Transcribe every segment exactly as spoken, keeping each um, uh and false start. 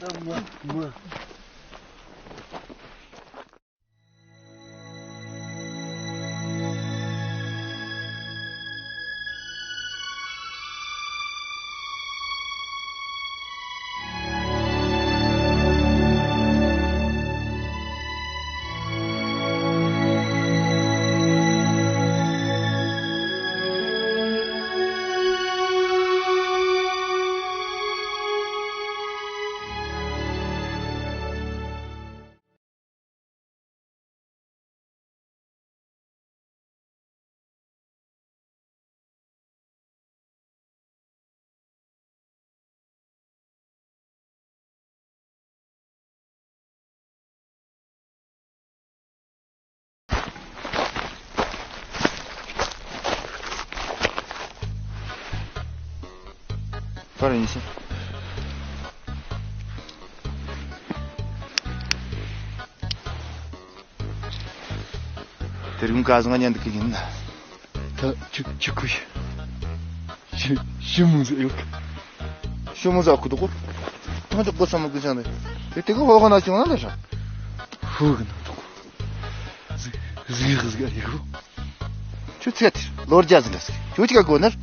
ད་མ་མ། པར་ཡིན་ཤི། དེ་རིང་ཀ་ཟང་ཉན་འདུག་གི་ཡིན། ད་ཅི་ཅི་ཁུ་ཡི། ཞི་ཞི་མུ་ཟེ་ཡོད། ཞི་མུ་ཟེ་ཁུ་དུ་ཁུ། ཐང་ཅོག་གོ་སམ་གི་ཅང་དེ། དེ་དེ་གི་ཧོ་ག་ན་ཅུང་ན་ལེ་ཤ། ཧུ་གི་ན་དུ་ཁུ། ཟི་ ཟིག་ཟིག་ཨ་ཡེ་གོ། ཁྱོད་ཚེ་ཐེར་ལོ་བརྒྱ་ཟིག་འདྲ་ཟིག་ཁྱོད་ཅིག་ག་གོ་ནར།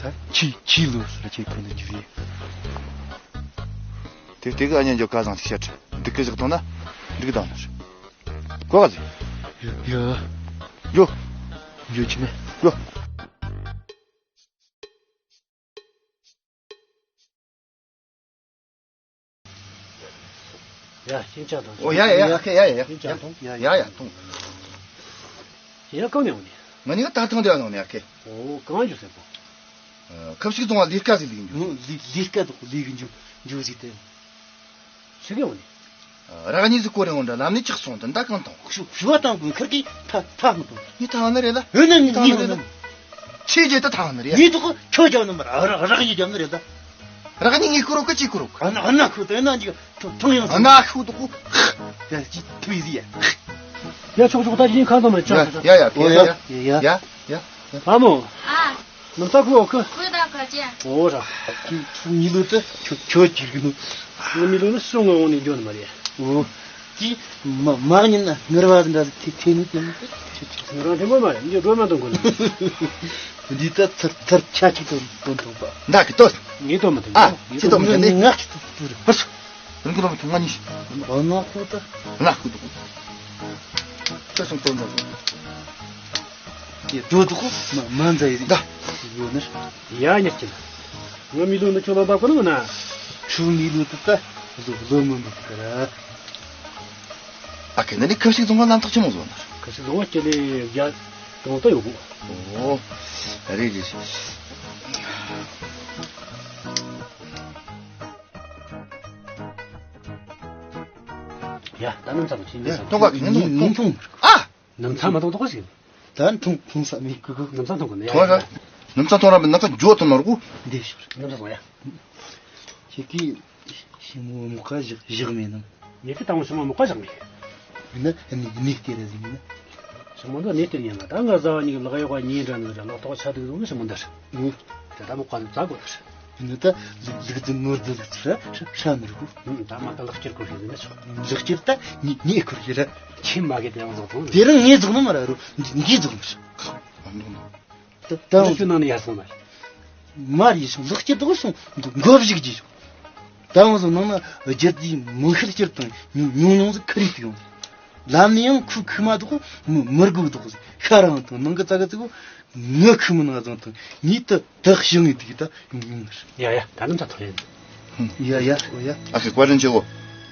ད་ཁྱི་ཁྱི་ལོ་སར་ཁྱེད་ཁོ་ནི་ཁྱི་ཟིག་དེ་དེ་གི་ཨ་ཉན་འཇོག་ག་ཟང་ཞིག་ཤ་ཁྲ་འདི་གི་ཞག་དང་ན་འདི་གི་དང་ནར། གོ་ག་ཟིག་ཡ། ཡོ། ཡོ་ཆི་མེ། ཡོ། ཡ། ཁྱིམ་ཆ་དང་། ཨོ་ཡ་ཡ་ཡ། ཡ་ཁེ་ཡ་ཡ་ཡ། ཁྱིམ་ཆ་དང་། ཡ་ཡ་ཡ་དང་། ཡ་གང་ནས་འོང་ནི། ང་ནི་ད་ཐང་དེ་ཡང་ནས་ཡ་ཁེ། ཨོ་གང་ཡོད་ཟེར་པོ། ཁབ་ཞིག་བཙོང་བ་ལས་ཀ་ཟིག་ལས་འཇུ། ལས་ཀ་དོག་ལས་གི་འཇུ་འཇུ་ཟིག་དེ། ཆི་གི་འོང་ནི། ར་གཉིས་ཟིག་སྐོར་རེ་འོང་འདྲ་ལམ་ནས་ཆག་སོང་དུ་མདའ་གང་དང་། ཞུ་ཞུ་བ་དང་གུན་ཁར་གི་ཐ་ཐ་མི་དང་། ངས་ཐ་ནི་རེད་ལ། ཨེ་ན་ངས་ཐ་ནི་རེད་ལ། ཆེ་རྒྱལ་ད་ཐ་ནི་རེད། ངས་དོག་ཁྱོད་རྒྱབ་ནི་མ་ར་ར་ར་གཉིས་རྒྱབ་ནི་རེད་ད། ར་གཉིས་ངས་ཁུར་རོ་ཀ་ཅིག་ཁུར་རོ། ཨ་ན་ཨ་ན་ཁུ་དེ་ན་འཇིག་ཐང་ཡང་ཨ་ན་ཁུ་དོག་ཡ་ཅི་ཐུ་ཡི་ཡ། ཡ་ཆོག་ཆོག་ད་ཡིན་ཁ་ཙམ་རེད། ཡ་ཡ་ཡ་ཡ་ཡ། ཨ་མོ། ཨ། ནམ་ས་ཁུ་ཨོ་ཁུ། ཁུ་ད་ཁ་ཅན། ཨོ་ར། ཁྱོད་ཁྱོད་གཉིས་ལོ་ད་ཁྱོད་ཁྱོད་ཅིག་གི་ནོ། ང་མི་ལོ་ནི་སོང་ངོ་འོང་ནས་འགྱོ་ནི་མ་རེད། ཨོ། དེ་མ་མ་ཉིན་ན་ངར་བ་འདྲ་དེ་དེ་ནི་དེ་ནི་དེ་ཆི་ཆི། ང་རང་དེ་མོ་མ་རེད། འདི་སྒྲོལ་མ་དང་གོ་ནི། འདི་ད་ཐར་ཐར་ཆ་ཅིག་དོན་དོན་དོན་པ། འདའ་གི་ཏོ། ངས་དོན་མ་དོན། ཨ་ངས་ཅི་དོན་མ་དོན་ནི། ང་ཅི་དོན་དོན་རེད། ཧར་སོ། རང་གི་ལོ་མ་ཐུང་ང་ཉིས། ཨ་ན་ཁུ་ད། ཨ་ན་ཁུ་དོ། ད་སོང་དོན་མ་དོན། ཡ། འགྲོ་འདུག་གོ། མ་མ་མཛའ་ཡི་ཟིག་ད་ཡོད་ནི། ཡ་ཉག་ཅན། ང་མི་ལོ་ནི་ཁྱོད་ལ་བབ་གོ་ནོ་ན། ཁྱོད་མི་ལོ་དུ་ད་ལོ་ལོ་མི་མི་གི་ར། ཨ་ཁེ་ན་ནི་ཁ་ཤིག་བཟུང་བ་ལམ་ཐག་ཆེན་མོ་བཟོ་ན། ཁ་ཤིག་བཟུང་བ་སྐྱེ་ལེ་བརྒྱ་དང་ད་ཡོད་གོ། ཨོ། རེད་རེད། ཡ། ད་ནམ་ཚ་མ་ཕྱིན་ནས་ཡ། ཐོང་ག་ཁེ་ན་ནི་ཐོང་ཐོང་། ཨ། ནམ་ཚ་མ་ཐོང་ཐོང་ཞིག་ད་ཐོང་ཐོང་ས་མི་ཀུ་ཀུ། ནམ་ཚ་ཐོང་གི་ནི། ཐོང་ར། ནམ་ཚ་ཐོང་ར་མི་ནམ་ཚ་འཇོ་ཐོང་ནོར་གུ། འདི་ཤོར། ནམ་ཚ་ཐོང་ཡ། ཁྱེད་ཀྱིས་ཞི་མོ་མོ་ཁ་བཞག་བཞག་མེད་ནམ། ངས་ཀྱི་ད་ཞི་མོ་མོ་ཁ་བཞག་མེད། ཡིན་ན་ནི་ནི་སྟེར་ར་ཟིན་ཡིན་ན། ཞི་མོ་འདི་ནི་སྟེར་ཡིན་ལ། ད་ང་བཟའ་བ་གཉིས་ཀྱི་ལག་གཡོག་གཉིས་འདྲ་ནི་ར་ལག་ཐོག་ཆ་དུག་བཟུང་ནི་ཞི་མོ་འདི་ར། ཨུ། ད་ད་མོ་ཁ་ནི་བཙག་དགོས་ད་ར། ཡིན་ན་ད་ལུག་ལུག་ཏུ་ནོར་འདི་ལུག་ཚུར་ར་ཧྲ་ཧྲ་མི་རུ་གུ། ཨུ། ད་མ་ད་ལག་ཁྱེར་ཁུར་ཤེས་ཟིན་ན་ཆོག་ལག་ཁྱེར་ད་ནི་ནི་ཁུར་ཤེས་ར། ཁྱིམ་མ་གི་དེ་ཡང་བཟང་ཐོང་། དེ་རིང་ངས་བཟུང་ནི་མ་ར་རུ་འདི་འདི་བཟུང་ནི་ར། ད་ད་ཁྱོད་ནང་ནས་ཡར་སོང་མ། མར་ཡིན་སོང་། ལག་ཁྱེར་དགོས་སོང་། མགོ་བཞུགས་ཀྱི་ཡོད། ད་འོང་སོང་ནང་ན་རྒྱུ་དེའི་མི་ཤེར་ཤེར་དང་ཉུང་ཉུང་ཉུང་ཟིག་ཁ་རིག་ཡོང་། ལམ་ནས་ཡང་ཁུ་ཁུ་མ་འདུག་མི་མི་དགོས་འདུག་ཤ་རང་དང་ནང་གི་ཙག་གི་ཙིག་གོ། ངི་ཁུ་མི་ནང་ཟང་དང་ཉིད་དུ་དག་ཞིང་ངི་དུག་ད་ཡོང་ཡོང་ནར། ཡ་ཡ། ད་ནམ་ཚ་ཐོ་ཡིན། ཡ་ཡ། ཨོ་ཡ། ཨ་ཁེ་བཀའ་དྲིན་ཆེ་གོ།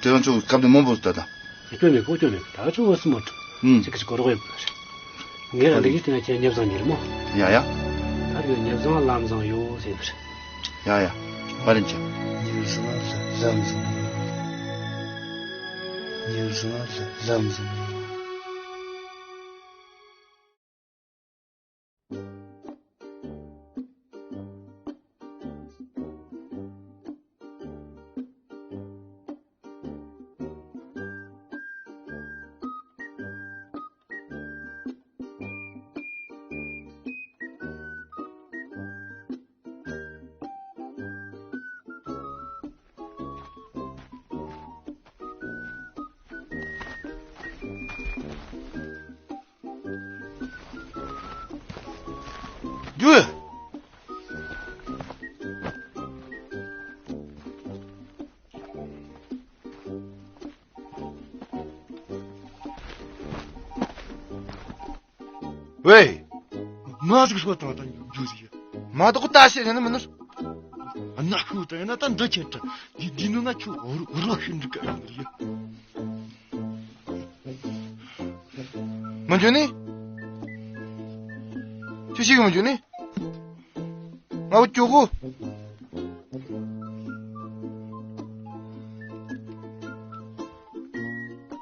དེ་རིང་ཁྱོད་སྐབས་དེ་མང་པོ་ཟིག་ད་ད། སྐྱོན་མེད་གོ། སྐྱོན་མེད་གོ། ད་ཁྱོད་འོ་སི་མོ་ཁྲོ། ཨུམ། ཅིག་གི་ཅིག་གོ་རོགས་ཡོད་པ་རེད། ངས་རང་འདི་གི་དེ་ན་ཁྱེད་ཉབ་བཟང་ཉེར་མོ། ཡ་ཡ། ད་རེས་ཉབ་བཟང་ལམ་བཟང་ཡོད་ཟེར་བ་རེད། ཡ་ཡ། བཀའ་དྲིན་ཆེ། ཉབ་བཟང་ལམ་བཟང་ཡོད། ཉབ་བཟང་ལམ་བཟང་ཡོད། རྒྱུ། ཝེ། མ་ཟིག་ཤོད་དང་དང་རྒྱུ་ཟིག་མ་དོག་ད་ཤེས་ནི་མིན་ནི། ཨ་ན་ཁུ་ད་ཡིན་ན་ད་འདི་ཁྱེད་ད། འདི་འདི་ནུ་ན་ཁྱོད་རོ་ཤིན་འདི་ག་ཡིན་ནི། མི་འཇོན་ནི། ཅི་ཞིག་མི་འཇོན་ནི། ང་འུ་ཅོ་གོ།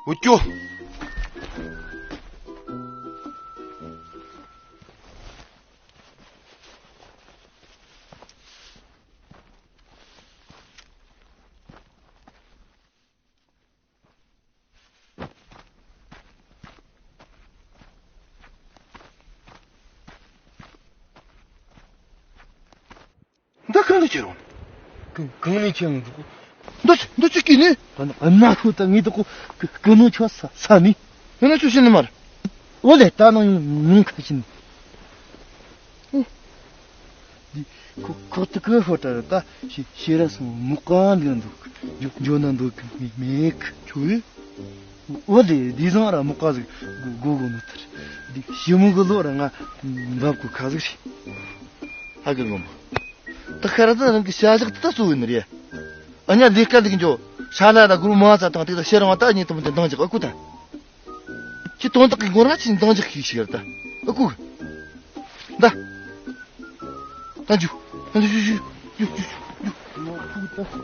འུ་ཅོ། འདི་གང་ནས་ཁྱེར་འོང་། གང་གང་ནས་ཁྱེར་འོང་འདུག་འདི་འདི་ཅི་སྐྱེས་ནི། ཨ་ན་ཨ་ན་ཁོ་ད་ངེས་འདུག་གོ། ཀི་ནོ་ཆོ་ས་ས་ནི། ཡང་ན་ཅི་བྱེད་ནི་མར། འོ་ལེ། ད་ནང་ཡོང་ཁ་ཕྱིན། འདི་ཁོ་ཁོ་ཐུག་གི་ཧོ་ཏྲ་ར་ད་ཤེ་ཤེ་ར་སོང་མོ་ཀ་འདི་འདུག་འཇོ་འཇོ་ན་འདུག་མེ་མེ་ཁ་ཆུ། འོ་ལེ། འདི་བཟང་ར་མོ་ཀ་ཟིག་གོ་གོ་གོ་ནོ་ཐར། འདི་ཤི་མོ་གི་ལོ་ར་ང་འབབ་གོ་ཁ་ཟིག་ཤི། ཧ་གི་ངོ་མ། ད་ཁ་ར་ད་རང་གི་བྱ་གཞག་ད་གཙོ་བོ་ནི་རེད། ཨ་ཉ་ལས་ཀ་ལས་འཇོ་ཧྲ་ལ་ལ་གུ་རུ་མ་ཚ་དང་དེ་ད་ཤེ་རང་བ་ད་ཉེ་དུ་མོ་དེ་འདང་རྒྱག་ཨ་ཁུ་ད། ཁྱེད་དོན་དག་གི་ངོ་ར་ཆེ་འདང་རྒྱག་ཤེས་ཤེས་ད། ཨ་ཁུ། ད། ད་འཇུ། ད་འཇུ་འཇུ་འཇུ་འཇུ་འཇུ་འཇུ།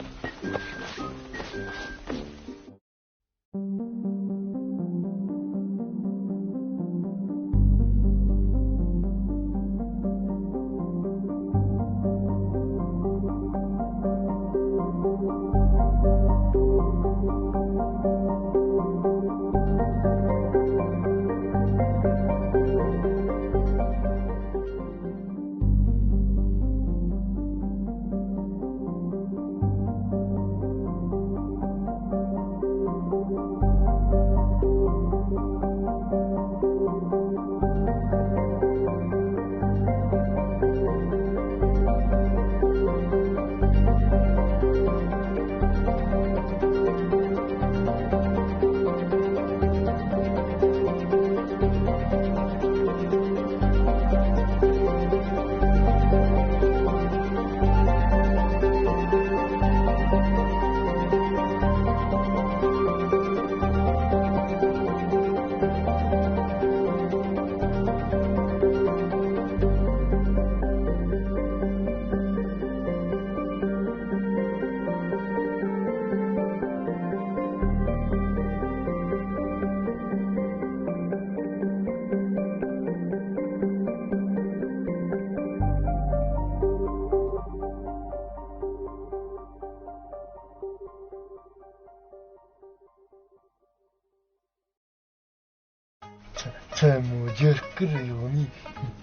མཚན་མོ་རྒྱུ་སྐར་ཡོང་ནས་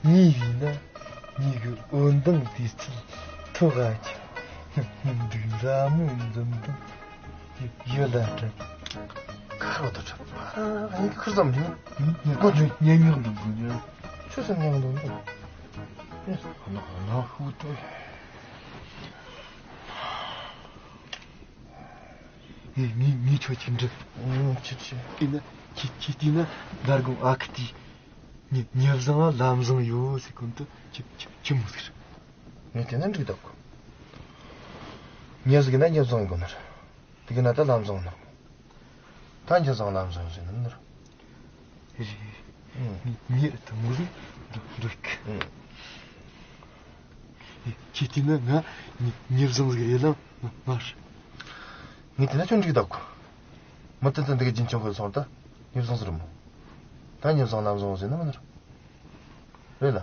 ཉེ་བས་ན། ཉེ་གི་འོད་མདངས་དུས་ཚོད་ཐོག་ག་ཆ། འདུག་མཛའ་མོ་འཛུམ་མདངས་ཡོད་ལ་སྤྲད། ཁ་རོ་དུ་ཁྲབ་ཨ་ཁུར་ཙམ་ཡིན། ཉེ་གོ་ཉེ་ཉེ་ཉོག་འདུག་གོ་ཉེ། ཆུ་སེམས་ཉེ་འདུག་འདུག་ཨ་ན་ཨ་ན་ཧུ་ཏེ། ངས་ངས་ངས་ཁྱོད་ཅིག་འདྲི། ཨང་། ཆི་ཆི། ཡིན་ན་ཁྱེད་ཁྱེད་བལྟས་ན་མདང་དགོང་ཨ་ཁུ་དེས་མྱི་མྱི་བཟང་ལམ་བཟང་ཡོད་ཟེར་གོ་ནོ་དེ་ཆི་ཆི་ཆི་མོ་ཟིག་རེད། ངས་བལྟས་ན་འགྲིག་འདུག་མྱི་ཟིག་ན་མྱི་བཟང་ཡིན་དགོས་ནི་རེད། དེ་གི་ན་ད་ལམ་བཟང་ནོ། ད་མྱི་བཟང་ལམ་བཟང་ཟེར་ནི་ནི་རེད། རེད། ཨང་། མྱི་མྱི་དེ་མོ་ཟིག་འདུག་འདུག་ཨང་། ཁྱེད་བལྟས་ན་ང་མྱི་མྱི་བཟང་ཟིག་རེད་ལ་མ་མ་རེད། ངས་བལྟས་ན་ཁྱོད་འགྲིག་འདུག་མི་བལྟས་ན་འདི་གི་རྒྱུན་འཁྱོངས་གི་སོང་ད་མྱི་བཟང་ཟིག་རེད་མོ། ད་མྱི་བཟང་ལམ་བཟང་ཟེར་ནི་མིན་ནི་རེད། རེད་ལ།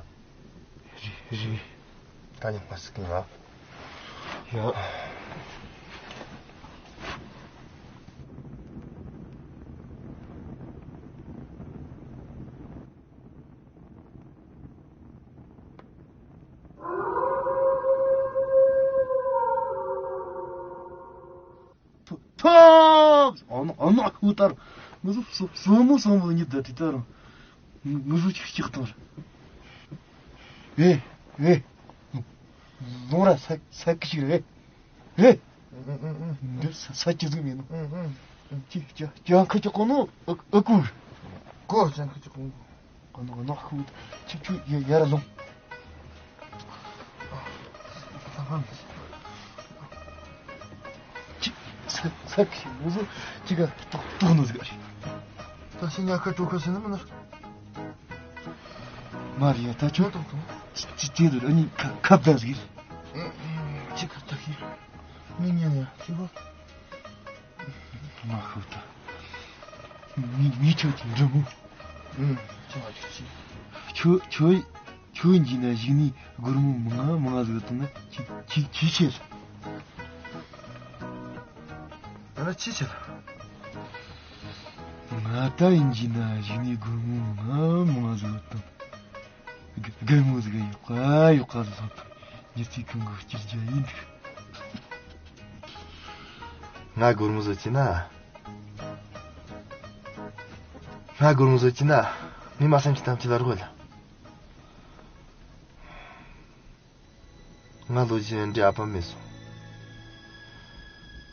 རེད་རེད། ད་ཉིན་མ་སྲིད་གི་ང་། ཡ། ཐོ་ཐོ། ཨ་ན་ཨ་ན་ཁུ་ཏར། ངུ་ཟུ་སོ་སོ་མོ་སོ་མོ་ཉིད་ད་དེ་ཏར། ངུ་ཟུ་ཅིག་ཅིག་ཏར། ཨེ་ཨེ། ལོང་ར་ས་ས་ཀི་ཞིག་རེད། ཨེ། འདི་ས་ས་ཀི་ཟིག་མིན་ནོ། ཅི་ཅི་ཅང་ཁ་ཅི་གོ་ནོ་ཨ་ཨ་ཀུ། གོ་ཅང་ཁ་ཅི་གོ་ནོ། གོ་ནོ་གོ་ནོ་ཁུ་ཅིག་ཅུ་ཡ་ཡ་ར་ལོང་། ཅི་ས་ས་ཀི་མོ་ཟིག་ཅིག་ག་ཏོག་ཏོག་ནོ་ཟིག་རེད། ད་ཤི་ཉ་ཁ་ཏོག་ཁ་ཟེར་ནི་མིན་ནི། མ་རེད་ཡ། ད་ཁྱོད་ཏོག་ཏོག་ཅི་ཅི་ཅི་ཟིག་རེད། ཨ་ནི་ཁ་ཁ་བརྡ་ཟིག་རེད། ཅི་ཁ་ཏག་གི་མི་ཉན་ཡ་ཅི་གོ། མ་ཤོད་ད། ངས་ངས་ཁྱོད་ཀྱི་འདྲི་མོ། ཨུམ། ཅི་བ་ཅི་ཅི། ཁྱོད་ཁྱོད་ཁྱོད་འཇིག་ན་གཞུག་ནས་སྒོར་མོ་མང་ང་མང་ང་ཟིག་བཏང་ན་ཅི་ཅི་ཅི་བྱེད། ཨ་ན་ཅི་བྱེད། ང་ད་ཡིན་འཇིག་ན་གཞུག་ནས་སྒོར་མོ་མང་ང་མང་ང་ཟིག་བཏང་། རྒན་མོ་ཟིག་ཡོག་ག་ཡོག་ག་ཟིག་ལྷོད་དང་། ཡི་ཚིག་གང་གི་སྐྱིད་རྒྱ་ཡིན་འདུག་ང་སྒོར་མོ་ཟིག་ཅི་ན། ང་སྒོར་མོ་ཟིག་ཅི་ན། ཉི་མ་སེམས་ཅན་ཐམས་ཅད་ལ་རོགས་ལ། ང་ལོ་བཞི་ཡན་འདྲེ་ཨ་ཕ་མེད་སོང་།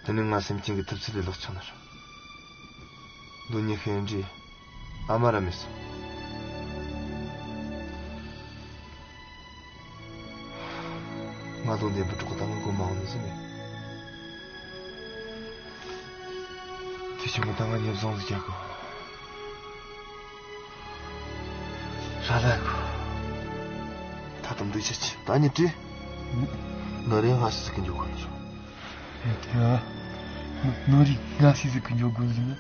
དེ་ནས་ང་སེམས་ཅན་གྱི་ཐུབ་ཚོད་ལས་ལོག་ཆགས་ནི་རེད། ལོ་ཉི་ཤུ་ཡན་འདྲེ་ཨ་མ་ར་མེད་སོང་། ང་ལོ་འདས་པའི་གྲོགས་ད་ང་གོ་མ་འོང་ནི་ཟིན་མེད། དེ་བྱུང་ད་ང་ཉེ་བཟང་ཟིག་རྒྱག་གོ། ཧྲ་ལ་གོ། ད་དུང་འདུག་ཆ་ཆི་ད་ཉི་དྲི། ནོ་རེ་ང་ཤི་ཟིག་གི་འཇོག་གོ་ནི་རོ། ཡ་དེ་ཨ། ནོ་རེ་ང་ཤི་ཟིག་གི་འཇོག་གོ་ཟིག་ན།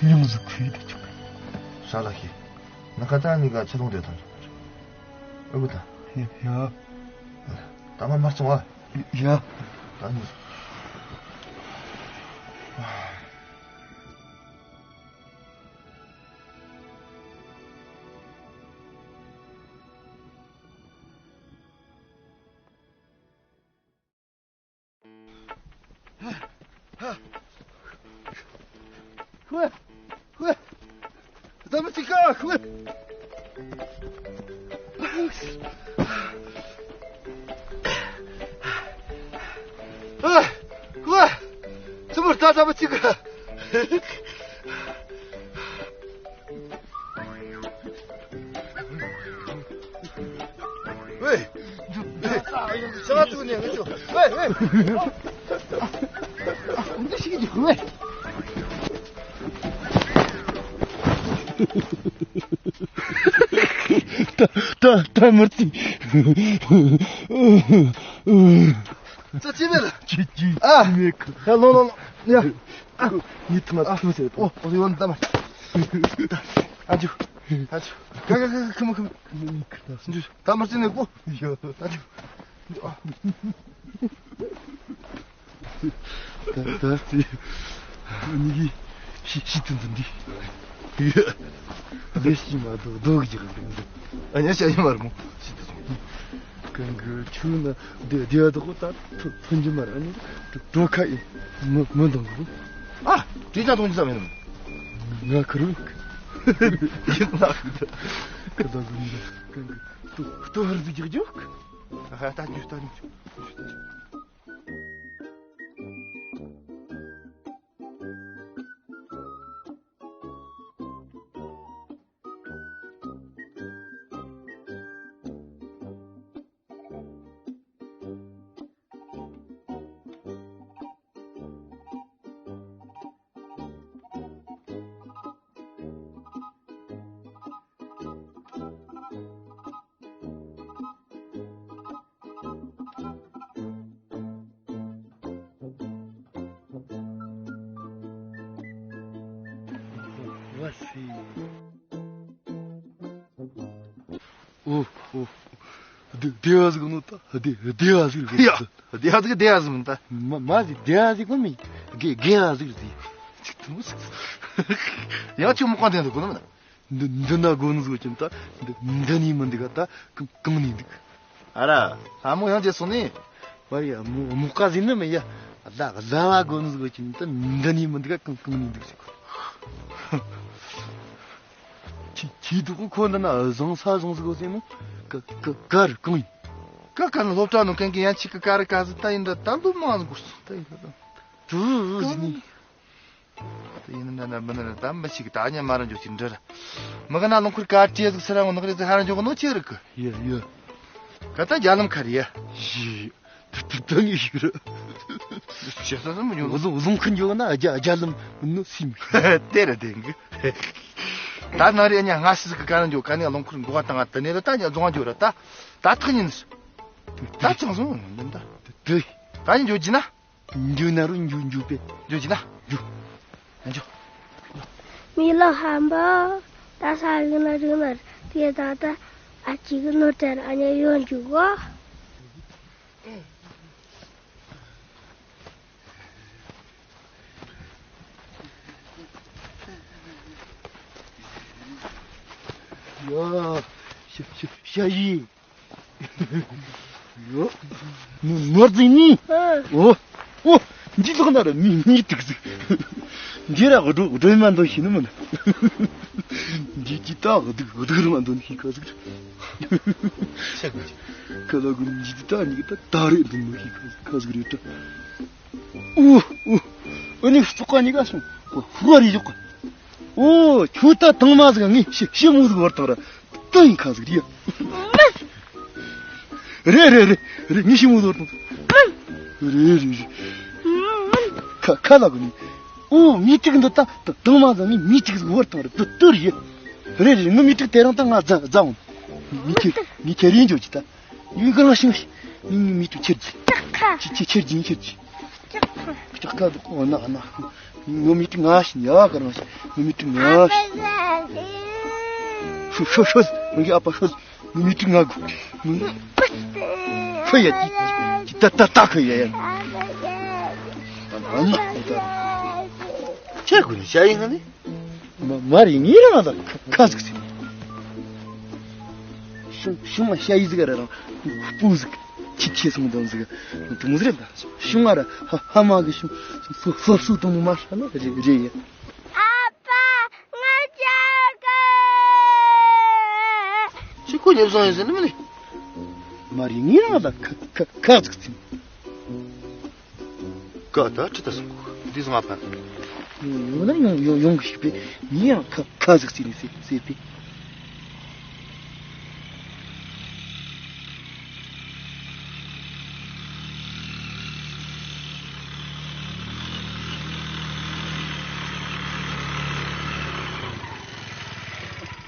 ཉུང་ཟིག་ཁུ་ཡི་དེ་ཆོག་གི། ཧྲ་ལ་ཤི། ང་ཁ་ད་ནི་ག་ཆི་ལོང་དེ་ཐོན་ཆོག་གི། ཨ་བུ་ད། ཡ་ཡ། ད་ང་མ་སོང་ཨ། ཡ། ད་ནི། ཧུ། ཧུ། ད་མི་ཅིག་ག་ཧུ། ཨ། ཧུ། ཚུ་མུར་ད་ད་མི་ཅིག་ག། ཝེ། ཤ་ཚུགས་ནས་ངུ་ཆོ། ཝེ་ཝེ། འདི་ཞིག་འཇུག་ཝེ། ད་ད་ད་མུར་ཙི། ཙི་ཙི་མེད་ལ། ཅི་ཅི་ཨ། མེད་གི། ཡ་ལོ་ལོ་ལོ། ཡ། ཨ། ཡིད་ཐུབ་ན་ཐུབ་ཟེར། ཨོ་ཨོ་ཡོན་ད་མ། ཨ་ཇུ། ཨ་ཇུ། ཁ་ཁ་ཁ་ཁ་ཁ་ཁ། ཨ་ཇུ། ད་མ་ཙི་ནས་གོ། ཡ། ཨ་ཇུ། ཨ། ད་ད་ཙི། ཨ་ནི་གི་ཤི་ཤི་ཏུན་ཏུན་འདི། ལས་ཤི་མ་དོ་དོ་གི་ཅིག་གི་འདི། ཨ་ཉ་ཤ་ཡི་མ་རུ་མོ། ཤི་ཏུན་ཏུན། གང་གི་ཆུ་ན་དེ་དེ་ཡ་དོ་ཁོ་ད་ཐུ་ཐུན་ཅི་མ་ར་ཨ་ནི་དྲོ་ཁ་ཡི་མི་མི་འདང་གི། ཨ་དྲི་ཅང་ཐུན་ཅི་ཙམ་ཡིན་ནམ། ང་ཁུ་རུ། ཡིན་ན་ཁུ་ད་ཁུ་ད་གི་མི་ད་གང་གི་ཏུ་ཏུ་ཧར་དུ་རྒྱག་རྒྱུ། ཨ་ད་ཉུ་ད་ཉུ། ཨོ། ཨོ། བདེ་བདེ་བ་ཟིག་ནོ་ད། བདེ་བདེ་བ་ཟིག་རེད། ཡ། བདེ་བ་ཟིག་བདེ་བ་ཟིག་མིན་ད། མ་མ་ཟིག་བདེ་བ་ཟིག་གོ་མི། དགེ་དགེ་བ་ཟིག་རེད། ཅིག་ཐུང་ཟིག། ཡང་ཅིག་མོ་གང་དེ་འདུག་གོ་ནམ་ན། འདི་འདི་ན་དགོ་ནི་ཟིག་ཅིན་ད། འདི་འདི་ནི་མི་འདུག་ག་ད་གང་གང་ནི་འདུག། ཨ་ར། ལྷ་མོ་ཡང་རྗེས་སོང་ནི། བ་ཡ་མོ་མོ་ཀ་ཟིན་ནི་མི་ཡ། ལ་ལ་བ་དགོ་ནི་ཟིག་ཅིན་ད་འདི་ནི་མི་འདུག་ག་གང་གང་ནི་འདུག་ཟེར་གོ། ཁྱི་ཁྱི་དུ་ཁོ་ཁོ་འདི་ན་བཟང་ས་བཟང་ཟིག་གོ་ཟེར་མོ། ཀ་ཀ་ཀར་གང་ཡིན། ཀ་ཀ་ནི་སློབ་གྲྭ་ནང་གན་གི་ཡན་ཆི་ཀ་ཀ་རི་ཀ་ཟི་ད་ཡིན་ད་ད་ལོ་མང་ཟིག་གོ་སོང་ད་ཡིན་ད་ད། ཀྲུ་ཟི་ནི། ད་ཡིན་ན་ན་མི་ན་ན་ད་མི་ཞིག་ད་ཉ་མ་རང་འཇོག་ཅིག་འདྲི་ར། མི་ག་ན་ལུང་ཁུར་ཀ་ཅེ་ཟིག་སི་ར་ངོ་ནག་རེ་ཟི་ཧ་རང་འཇོག་ནོ་ཆེ་རིག་གི། ཡ་ཡ། ཀ་ད་རྒྱ་ལམ་ཁ་རི་ཡ། ཡི། ད་ད་ད་ངས་ཞིག་ར། ཆེ་ས་ས་མི་ཉོ་ནོ། ལུང་ལུང་ཁུར་འཇོག་ན་རྒྱ་རྒྱ་ལམ་ནོ་སིམ། དེ་ར་དེང་གི། ད་ན་རེ་ཉ་ང་ཤི་ཟིག་གི་ཀ་རང་འཇོག་ཀ་ནས་ལུང་ཁུར་འགོ་བ་བཏང་ང་ད་ནས་ད་ད་ཉ་རྫོང་འཇོག་ར་ད། ད་ཐག་ཉིན། ད་ཅང་སོང་འདི་ད། དེ། ད་ཉིན་འཇོག་གྱི་ན། འཇུ་ན་རུ་འཇུ་འཇུ་པེ། འཇུ་ཅི་ན། འཇུ། འཇུ། མི་ལ་ཧམ་པ། ད་ས་རིག་ན་རིག་ན་དེ་ད་ད་ཨ་ཅིག་ནོར་དེར་ཨ་ཉེ་ཡོང་འཇུ་གོ། ཡ། ཤ་ཤ་ཤ་ཡི། ཡོ། ནོར་རྫིང་ནི། ཨོ། ཨོ། འདི་ལོག་ན་ར་མི་མི་དུག་ཟིག། འདི་ར་སྒྲོ་སྒྲོ་མ་འདོན་ཤེས་ནི་མིན། འདི་ཅི་ད་སྡུག་སྡུག་རུ་མ་འདོན་ཤེས་ཁ་ཟིག་རེད། ཁ་ལ་གོ་འདི་ད་ཉིད་ད་ད་རེད་འདོན་ཤེས་ཁ་ཟིག་རེད་དྲ། ཨུ་ཨུ། ཨ་ནི་ཙོག་ག་ཉི་ག་སོང་། ཧུ་རེ་ཡོག་ག། ཨོ་ཁྱོད་ད་དང་མ་ཟིག་ངས་ཤི་ཤི་མོ་ཟིག་བར་དང་ར་ཏོ་ཡིན་ཁ་ཟིག་རེད། རེད་རེད་རེད་རེད། ངས་ཤི་མོ་ཟིག་བར་དང་། རེད་རེད་རེད། ཁ་ཁ་ལ་གོ་ནི། ཨོ་མི་ཏིག་འདི་ད་དང་མ་ཟིག་ངས་མི་ཏིག་ཟིག་བར་དང་ར་ཏོ་ཏོ་རེད། རེད་རེད། ངས་མི་ཏིག་དེ་རིང་ད་ང་རྫ་རྫ་འོང་། ངས་ཁྱེར་ངས་ཁྱེར་ཡིན་འཇོག་གི་ད། ཡུལ་གང་ཞིག་མི་མི་མི་ཏུ་ཁྱེར་གྱིས། ཁྱེར་ཁྱེར་གྱིས་ཁྱེར་གྱིས། ཁྱེར་ཁ་འདུག་ཨོ་ན་ན། ངོ་མི་ཏུ་ང་ཞིག་ཡ་ག་རང་ཞིག་ངོ་མི་ཏུ་ང་ཞིག་ཤོ་ཤོ་ཤོ། ངི་ཨ་པ་ཤོ། ངོ་མི་ཏུ་ང་གུ། ཤོ་ཡ་ཏི་ཏི་ཏ་ཏ་ཏ་ཁོ་ཡ་ཡ། ཨ་ན་ཨོ་ད། ཁྱེད་ཀུན་ཤ་ཡིན་ང་ནི། མ་མ་རེད། ངས་རང་ལ་ཁ་ཁ་ཟིག་ཟིན། ཤུ་ཤུ་མ་ཤ་ཡི་ཟིག་ར་རང་སྤུ་ཟིག་ཁྱི་ཁྱི་སོང་དང་ཟིག་དུང་ཟིག་རེད། ཤུ་མ་ར་ཧ་ཧ་མ་གི་ཤུ་སློབ་སློབ་སུ་དང་མ་ཧྲ་ན་རེད་རེད་ཡ། ཨ་ཕ་ང་ཅག་ཁྱི་ཁོ་ཉེབ་སོང་ཡིན་ཟིན་ནི་མ་ནི། མ་རེད། ངས་རང་ལ་ཁ་ཁ་ཁ་ཟིག་ཟིན། ཀ་ད་ཁྲི་ད་སོང་གོ། འདི་སང་ཨ་ཕ། ཡོང་ན་ཡོང་ཡོང་ཡོང་གི་ཤིག་པས། ངས་ཡང་ཁ་ཁ་ཟིག་ཟིན་ནས་ཟེར་ཟེར་པས།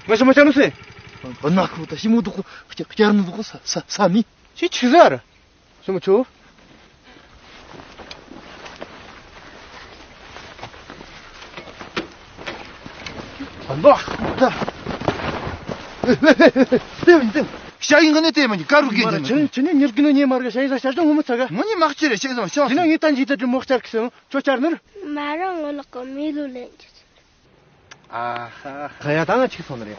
ང་ཞི་མ་ཅང་ནུ་སེ། ཨ་ན་ཁུ་ད་ཞི་མོ་དུ་ཁུ་བསྐྱར་ནི་དུ་ཁུ་ས་ས་ས་ནི། ཅི་ཆི་ཟེར། སུ་མ་ཆུ། ཨ་ལོ། ད། ཨེ་ཨེ་ཨེ་ཨེ། དེ་མིན་དེ། ཤ་ཡིན་ག་ནས་དེ་མ་ཉི་ཀ་རུ་གིན་དེ་མ་ཉི། ཆི་ནས་ཉིར་གི་ནོ་ཉེ་མར་ག་ཤ་ཡིན་ས་ཤ་ཅང་ངོ་མ་ཚ་ག། ངོ་ཉི་མ་ཁྱེར་རེ་ཤེས་སམ་ཤོང་། དེ་ན་ངས་ད་འཇིག་ད་དྲི་མོ་བསྐྱར་གི་སོང་། ཁྱོད་བསྐྱར་ནི་རེད། མ་རང་ངོ་ལོག་གི་མི་ལུ་ལེན་རྒྱུ། ཨ་ཧ་ཧ་ཡ། ད་ང་ཆིག་སོང་ནི་རེད།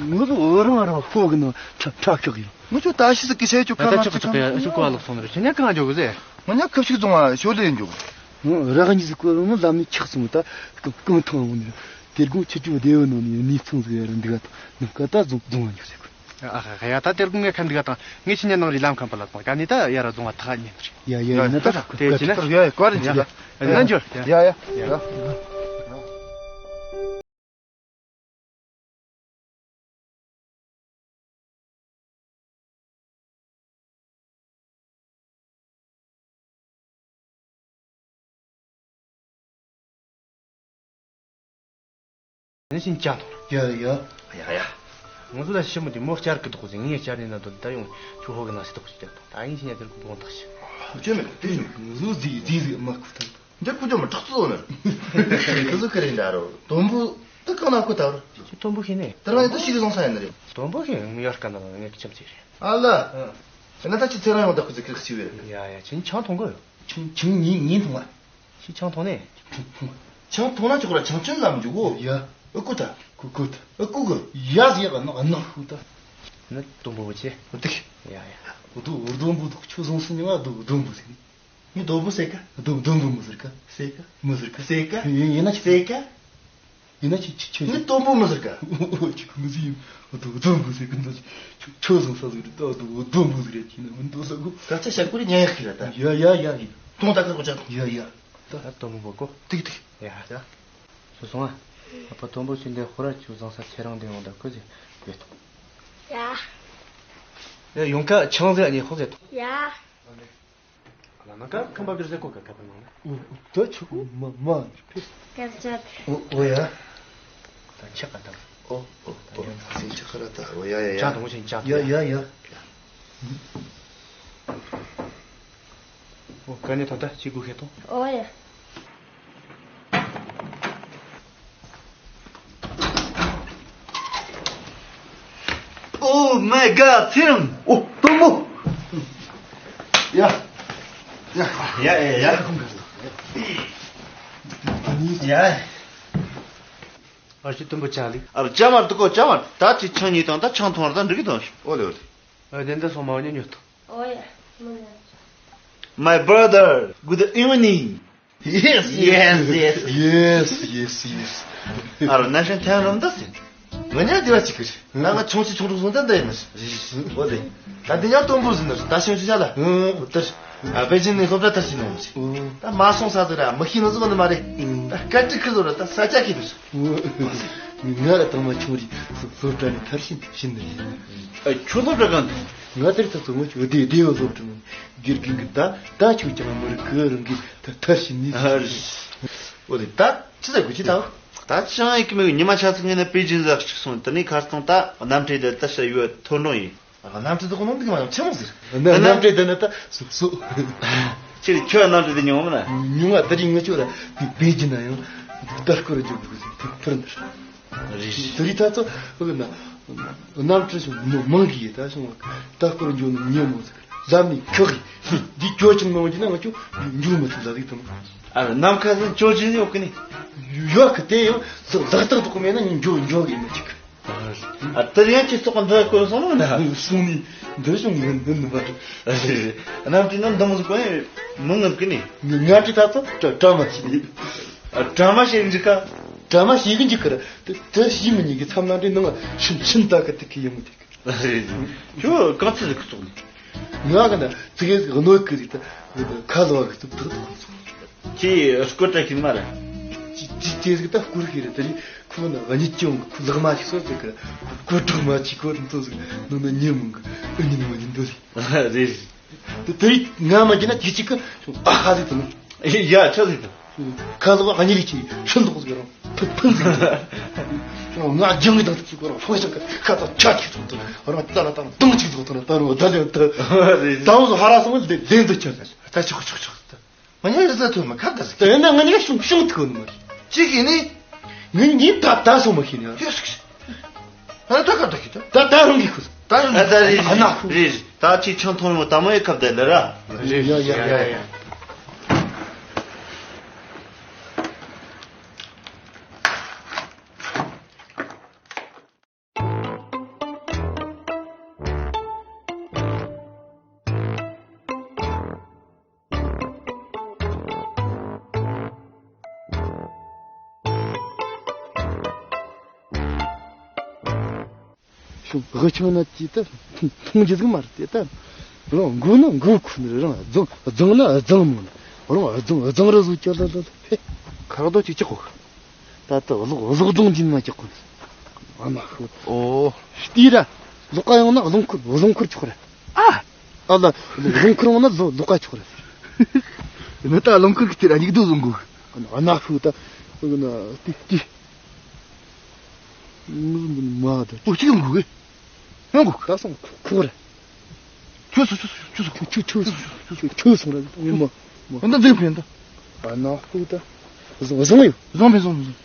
ངུ་ལོ་རང་རང་ཤོག་གི་ནོ་ཁྲ་ཁྲ་ཁྲག་ཡོད། ངུ་ཆོ་ད་ཤི་ཟིག་གི་ཤ་ཡི་ཆོ་ཁ་ད་མ་ཆོག་ཆོག་ཆོག་ཡ། ཤུ་ཀོ་ལོག་སོང་ནི་རེད། ཁྱེད་ཉ་གང་འཇོག་གི་ཟེ། ང་ཉ་ཁབ་ཤིག་བཙོང་བ་ཤོ་ལེ་འཇོག། ང་ར་ག་ཉི་ཟིག་ཀོ་ལོ་ལམ་ནས་ཆག་སོང་། ད་གང་གང་ཐང་འོང་ནི་རེད། དེ་དགོང་ཆུ་ཆུ་བདེ་བོ་ནོ་ནི་ནི་ཚང་ཟིག་ཡ་ར་འདི་ག་ཐང་ནམ་ཀ་ད་བཙོང་བཙོང་བ་འཇོག་ཟེ་གོ། ཨ་ཧ་ཧ་ཡ། ད་དེར་གུང་ངས་ཁ་འདི་ག་དང་ངས་ཁྱེད་ཉན་ནང་རི་ལམ་ཁམས་པ་ལ་དང་ག་ནི་ད་ཡ་ར་རྫོང་བ་ཐག་ཉན་རེད། ཡ་ཡ་ཡ། ཡིན་ན་ད་ད་དེ་ཅི་ན་ཡ་ཡ་ཀོ་རིན་ཅི་ཡ་ཡ་ན་འཇོར་ཡ་ཡ་ཡ། ནི་ཤིན་ཅང་དང་། ཡ་ཡ། ཡ་ཡ། ང་ཚོ་ལ་ཤི་མོ་དེ་མོ་བསྐྱར་གི་དོག་ཟིན་ངས་བསྐྱར་ནས་ན་དོན་ད་ཡོང་ཆུ་ཧོ་གི་ནང་སི་དོག་ཅིག་ད་ཡིན་ཤིན་ཡ་དེར་གི་བོང་ཐག་ཤི། ཁུ་ཆོ་མེད་དེ་ང་ཚོ་ཟི་ཟི་ཟི་མ་ཁུ་ཐང་། འདི་ཁུ་ཆོ་མ་དྲག་ཚོ་ནི། ཁུ་ཚོ་ཁི་རེ་འདྲ་རོ་དོན་པོ་ད་གང་ན་ཁུ་ཐར། ཁྱོད་དོན་པོ་ཤེས་ནས། དེ་རང་ཡིན་ད་ཤི་གི་བཟང་ས་ཡིན་ནི་རེད། དོན་པོ་ཤེས་ངུ་ཡར་ཀ་ན་ལ་ངས་ཁི་ཆམ་ཚེ་རེད། ཨ་ལ། ཨ་ན་ད་ཅི་ཚེ་རང་ཡོང་ད་ཁུ་ཚེ་ཁི་རེ་ཁི་ཆི་བེ་རེད། ཡ་ཡ། ཁྱེད་ཆང་འཐུང་གི་ཡོད། ཆང་ཆང་ཉིན་ཉིན་འཐུང་ཨ། ཁྱི་ཆང་འཐུང་ནས། ཆང་འཐུང་ན་ཆོག་ར་ཆང་ཆུན་ལམ་འཇུག་གོ། ཡ། ཨུ་ཀུ་ད། ཀུ་ཀུ་ད། ཨུ་ཀུ་གི། ཡ་ཟེར་ག་ནག་ནག་ཤུ་ད། ནི་དུམ་བུ་བུ་ཆེ། ཨུ་ཏིག་ཡ་ཡ། ཨུ་དུ་ཨུ་དུམ་བུ་དུ་ཆུ་བཟང་སུ་ཉི་མ་དུ་ཨུ་དུམ་བུ་ཟེར་ནི། ངས་དུམ་བུ་ཟེར་ག་ཨུ་དུམ་བུ་མི་ཟེར་ག་ཟེར་ག་མི་ཟེར་ག་ཟེར་ག་ཡིན་ཡིན་ན་ཆི་ཟེར་ག་ཡིན་ན་ཆི་ཆི་ཆི་ནི་དུམ་བུ་མི་ཟེར་ག་ཨུ་ཨུ་ཆི་ཁུ་མི་ཟེར་ཡིན། ཨུ་དུ་ཨུ་དུམ་བུ་ཟེར་གི་འདུག་ཆུ་ཆུ་བཟང་ས་ཟེར་གི་ད་ཨུ་དུ་ཨུ་དུམ་བུ་ཟེར་ག་ཆི་ན་མི་འདུག་ས་གོ་ད་ཆ་ཤ་ཀུ་རེ་ཉན་ཡག་གི་ར་ད། ཡ་ཡ་ཡ་ཡིན། ཐོང་ད་ཀ་གོ་ཆ་ཐོང་། ཡ་ཡ། ད་དོ་མོ་བོ་གོ། ཏིག་ཏིག་ཡ་ཡ། སོ་སོང་ཨ། ཨ་ཕ་དོམ་པོ་ཆུ་འདི་ཧོ་ར་ཆུ་བཟང་ས་ཁྱེད་རང་འདི་ཡོང་ད་ཁོ་ཟེ་བེ་ཐོང་། ཡ། ཡ་ཡོང་ཀ་ཆང་ཟེ་ཨ་ནི་ཧོ་ཟེ་ཐོང་། ཡ། ལ་ན་ཀ་ཁམས་པ་གིར་ཟེ་གོ་ཀ་ཀ་པ་ནང་ན། ཨོ་ཨོ་ད་ཆུ་གོ་མ་མ་ཕེ། ཀ་ཅ། ཨོ་ཨོ་ཡ། ད་ཆ་ཀ་ད། ཨོ་ཨོ་ཨོ་ཟེ་ཆ་ཀ་ར་ད། ཨོ་ཡ་ཡ་ཡ། ཅང་དུང་ཆེན་ཅང་ཡ་ཡ་ཡ། ཨོ་ཀ་ནེ་ཐོང་ད་ཅི་གུ་ཁེ་ཐོང་། ཨོ་ཡ། Oh my god, ཚེ་རིང་། ཨོ་དོམ་པོ། ཡ། ཡ་ཡ་ཡ་ཡ། ཡ། ཨ་ཅི་དོམ་པོ་ཅ་ལི། ཨ་ཅ་མར་དུ་གོ་ཅ་མར། ད་ཅི་ཆང་ཉིས་དང་ད་ཆང་འཐུང་བར་ད་འགྲིག་གི་དང་། ཨོ་ལེ་ཨོ་ལེ། ཨ་དེ་འདི་སོང་མ་ཉོ་ཉོ་ཐོ། ཨོ་ཡ། མ་ཉོ། My brother, good evening. Yes, yes, yes. Yes, yes, yes. ཨ་རོ་ན་ཤན་ཐན་རོམ་ད་སི། ང་ཉལ་དེ་བ་ཅིག་གི། ང་ང་ཆུང་ཆི་ཆུང་ཆུང་སོང་ད་འདི་ཡིན་ནི། འོ་དེ། ད་འདི་ཉལ་དུམ་བུ་ཟིན་ནི་ད་ཤོང་ཆི་ཅ་ལ། ཨོ་དེ། ཨ་པེ་ཅིན་ནི་སློབ་གྲྭ་ཐར་ཤི་ནོ་མི་ཤི། ད་མ་སོང་ས་ཟིག་ར་མི་ཤི་ནི་ཟིག་ནི་མ་རེད། ད་སྐད་ཅིག་ཁི་ཟོ་ར་ད་ས་ཆ་ཁི་ནི། ང་ར་ད་མ་ཆུང་རི་སློབ་གྲྭ་ནས་ཐར་ཤི་ཤི་ནི། ཨ་ཁྱོད་སློབ་གྲྭ་གང་དུ། ང་དེར་ད་ཚོ་ངོ་ཆུ་བདེ་བདེ་བ་སློབ་གྲྭ་ནས་དགེ་རྒན་གི་ད་ད་ཆུ་ཀྱང་མི་རིགས་གི་རང་གི་ད་ཐར་ཤི་ནི། ཨ་རེད། འོ་དེ་ད་ཅི་ཟེར་དགོས་ཅི་ད། ད་ཅང་ཡིག་གི་མིག་ཉི་མ་ཆ་ཚིག་ངེ་ན་པེ་ཅིན་ཟ་གཅིག་སོང་། དེ་ནས་ཁ་སྟོང་ད་གནམ་གྲུ་དེ་ད་ཤ་ཡོད་ཐོར་འགྲོ་ཡིན། གནམ་གྲུ་དེ་ཁོ་ནང་འདུག་མ་ཡོང་ཆེ་མོ་ཟེར། གནམ་གནམ་གྲུ་དེ་ནི་ད་སུ་སུ། ཁྱེད་ཁྱོད་གནམ་གྲུ་དེ་ཉོ་མ་ན། ཉོ་ང་ད་རིང་ངེ་ཆོ་ར་པེ་ཅིན་ན་ཡང་ད་སྐོར་འཇོག་དགོས་ཟེར་ཐུག་ཐུར་འདིར། རེད། དེ་རིང་ད་ཚོ་ཨ་ན་གནམ་གྲུ་ཞིག་མང་གི་ཡེ་ད་ཞིང་ད་སྐོར་འཇོག་ནི་ཉེ་མོ་ཟིག་ལམ་ནས་ཁག་གི་འདི་ཁྱོད་ཀྱིས་མང་གི་ན་ང་ཆོ་འཇུག་མི་ཐུབ་ཟ་ཟིག་དང་། ཨ་ནམ་མཁའ་ཟིན་ཁྱོད་ཀྱིས་ཡོད་གི་ནི། ཡོད་གི་དེ་ཡང་ཟག་ཟག་ཏག་ཏག་མེད་ན་ཉིན་འཇོག་འཇོག་གི་མི་ཅིག་ཨ་དེ་ཡང་ཁྱེད་ཚོགས་འདི་སྐོར་སོང་ན། སོང་ནི་འདི་ཞིང་ངན་ནི་བར། གནམ་གྲུ་ནང་འདང་ཟིག་གོ་ཡང་མི་ངན་གི་ནི། ང་གྲི་ད་ཚོ་གྲ་མ་ཤེས། ཨ་གྲ་མ་ཤེས་འཇིག་ག་གྲ་མ་ཤེས་གི་འཇིག་གི་ར། དེ་དེ་ཤེས་མི་ཉན་གི་མཚམས་ན་འདྲེ་ནང་ཤིན་ཤིན་ད་གི་དེ་གི་ཡོང་གི་དེ་གི། ཁྱོད་གང་ཚུལ་ཟིག་གི་ཚོགས་ནི། ང་གི་ན་ཙི་གེ་ཟིག་གནོད་གི་རེད། ད་ཁ་ལོ་བ་གི་ཚུབ་ཐག་ཐག་ཚོགས། ཁྱེད་སྐོར་བྲལ་གི་མ་རེད། ཅི་ཅི་ཅི་ཟིག་ད་སྐོར་གི་རེད། དེ་རིང་ཁོ་ན་གཉིད་ཀྱང་གི་ལག་མ་ཞིག་སོ་ཟེར་གི་ར། སྐོར་གྲོགས་མ་ཅིག་སྐོར་མཐོ་ཟིག་ནང་ན་ཉིན་མང་གི་ཨ་ཉིན་མ་ཉིན་འདོད་ལི། རེད། དེ་དེ་རིང་ང་མ་གྱི་ན་ཅི་ཅིག་གི་ཨ་ཧ་ཟིག་དང་། ཡ་ཆ་ཟིག་དང་། ཁ་ལོ་བ་གཉིད་ལི་ཅི་ཤིན་ཏོག་ཟིག་རང་ཕུ་ཕུ་ཟིག་དང་། ང་ཇང་གི་དང་ཅིག་གོ་རང་ཕོ་ཞང་གི་ཁ་ཚ་ཆ་ཅིག་ཚོགས་དང་། རང་ཙ་ལ་དང་དང་ཅིག་ཚོགས་དང་། ད་རུང་ད་ལེན་ད་ད་རུང་ཧ་ར་སོང་ལེ་ལེན་ད་ཆ་ད་ཆོག་ཆོག་ཆོག་ད། ང་ཉལ་རི་ཟ་ཐུབ་མ་ཁ་ད་ཟིག་ད་ཡིན་ན་ང་ཉལ་ཤུང་ཤུང་ཐུབ་ནི་མ་རེད། ཅིག་ཡིན་ནི། ངའི་ཉིན་ད་ད་སོང་མ་ཤེས་ནི་ཡ། ཡོད་ཟིག་ཨ་ད་ཁ་ད་ཁི་ད། ད་ད་རུང་གི་ཁུ། ད་རུང་ཨ་ད་རེད་ཨ་ན་ཁུ། རེད་རེད། ད་ཅིག་ཆང་འཐུང་རུང་ད་མོ་ཡི་ཁབ་ད་ལེ་ར། རེད་ཡ་ཡ་ཡ་ཡ། ཤོག་གི་ཆུང་ན་ཅི་ད་མཐོང་རྒྱུ་ཟིག་མ་རེད་དེ། ད་རང་མགོ་ན་མགོ་ཁུ་ནི་རང་རྫོང་རྫོང་ན་རྫོང་མོ་ནི་རང་རྫོང་རྫོང་ར་བཟོ་ཅི་ལ་ལ་ལ་ཧེ། ཁ་རོག་ཅིག་ཅིག་གོ། ད་ལྟ་གློག་གློག་སྡོང་འདི་མ་ཅིག་གོ། ཨ་མ་ཧུ། ཨོ། ལྟོས་ར། ལོག་ག་ཡོང་ན་རླུང་འཁོར་རླུང་འཁོར་ཆོག་ར། ཨ། ཨ་ལ། རླུང་འཁོར་ཡོང་ན་ལོ་ལོག་ག་ཆོག་ར། ནི་ད་རླུང་འཁོར་གི་དེར་ཨ་ཉིག་དུ་བཟུང་གོ། ཨ་ན་ཧུ་ད། ཨ་ན་ཏི་ཏི། མ་ད། ཨོ་ཅི་ཡོང་གོ་གི། ཡོང་གོ་ད་སོང་ཁོ་ར། ཁྱོད་སོ་ཁྱོད་སོ་ཁྱོད་སོ་ཁྱོད་ཁྱོད་ཁྱོད་སོང་ར། ཨོ་མ་མ། ཨ་ན་འཛིན་ཕན་ད། ཨ་ན་ཧུ་ད། བཟུང་བཟུང་ཡོད། བཟུང་ཕན་བཟུང་བཟུང་།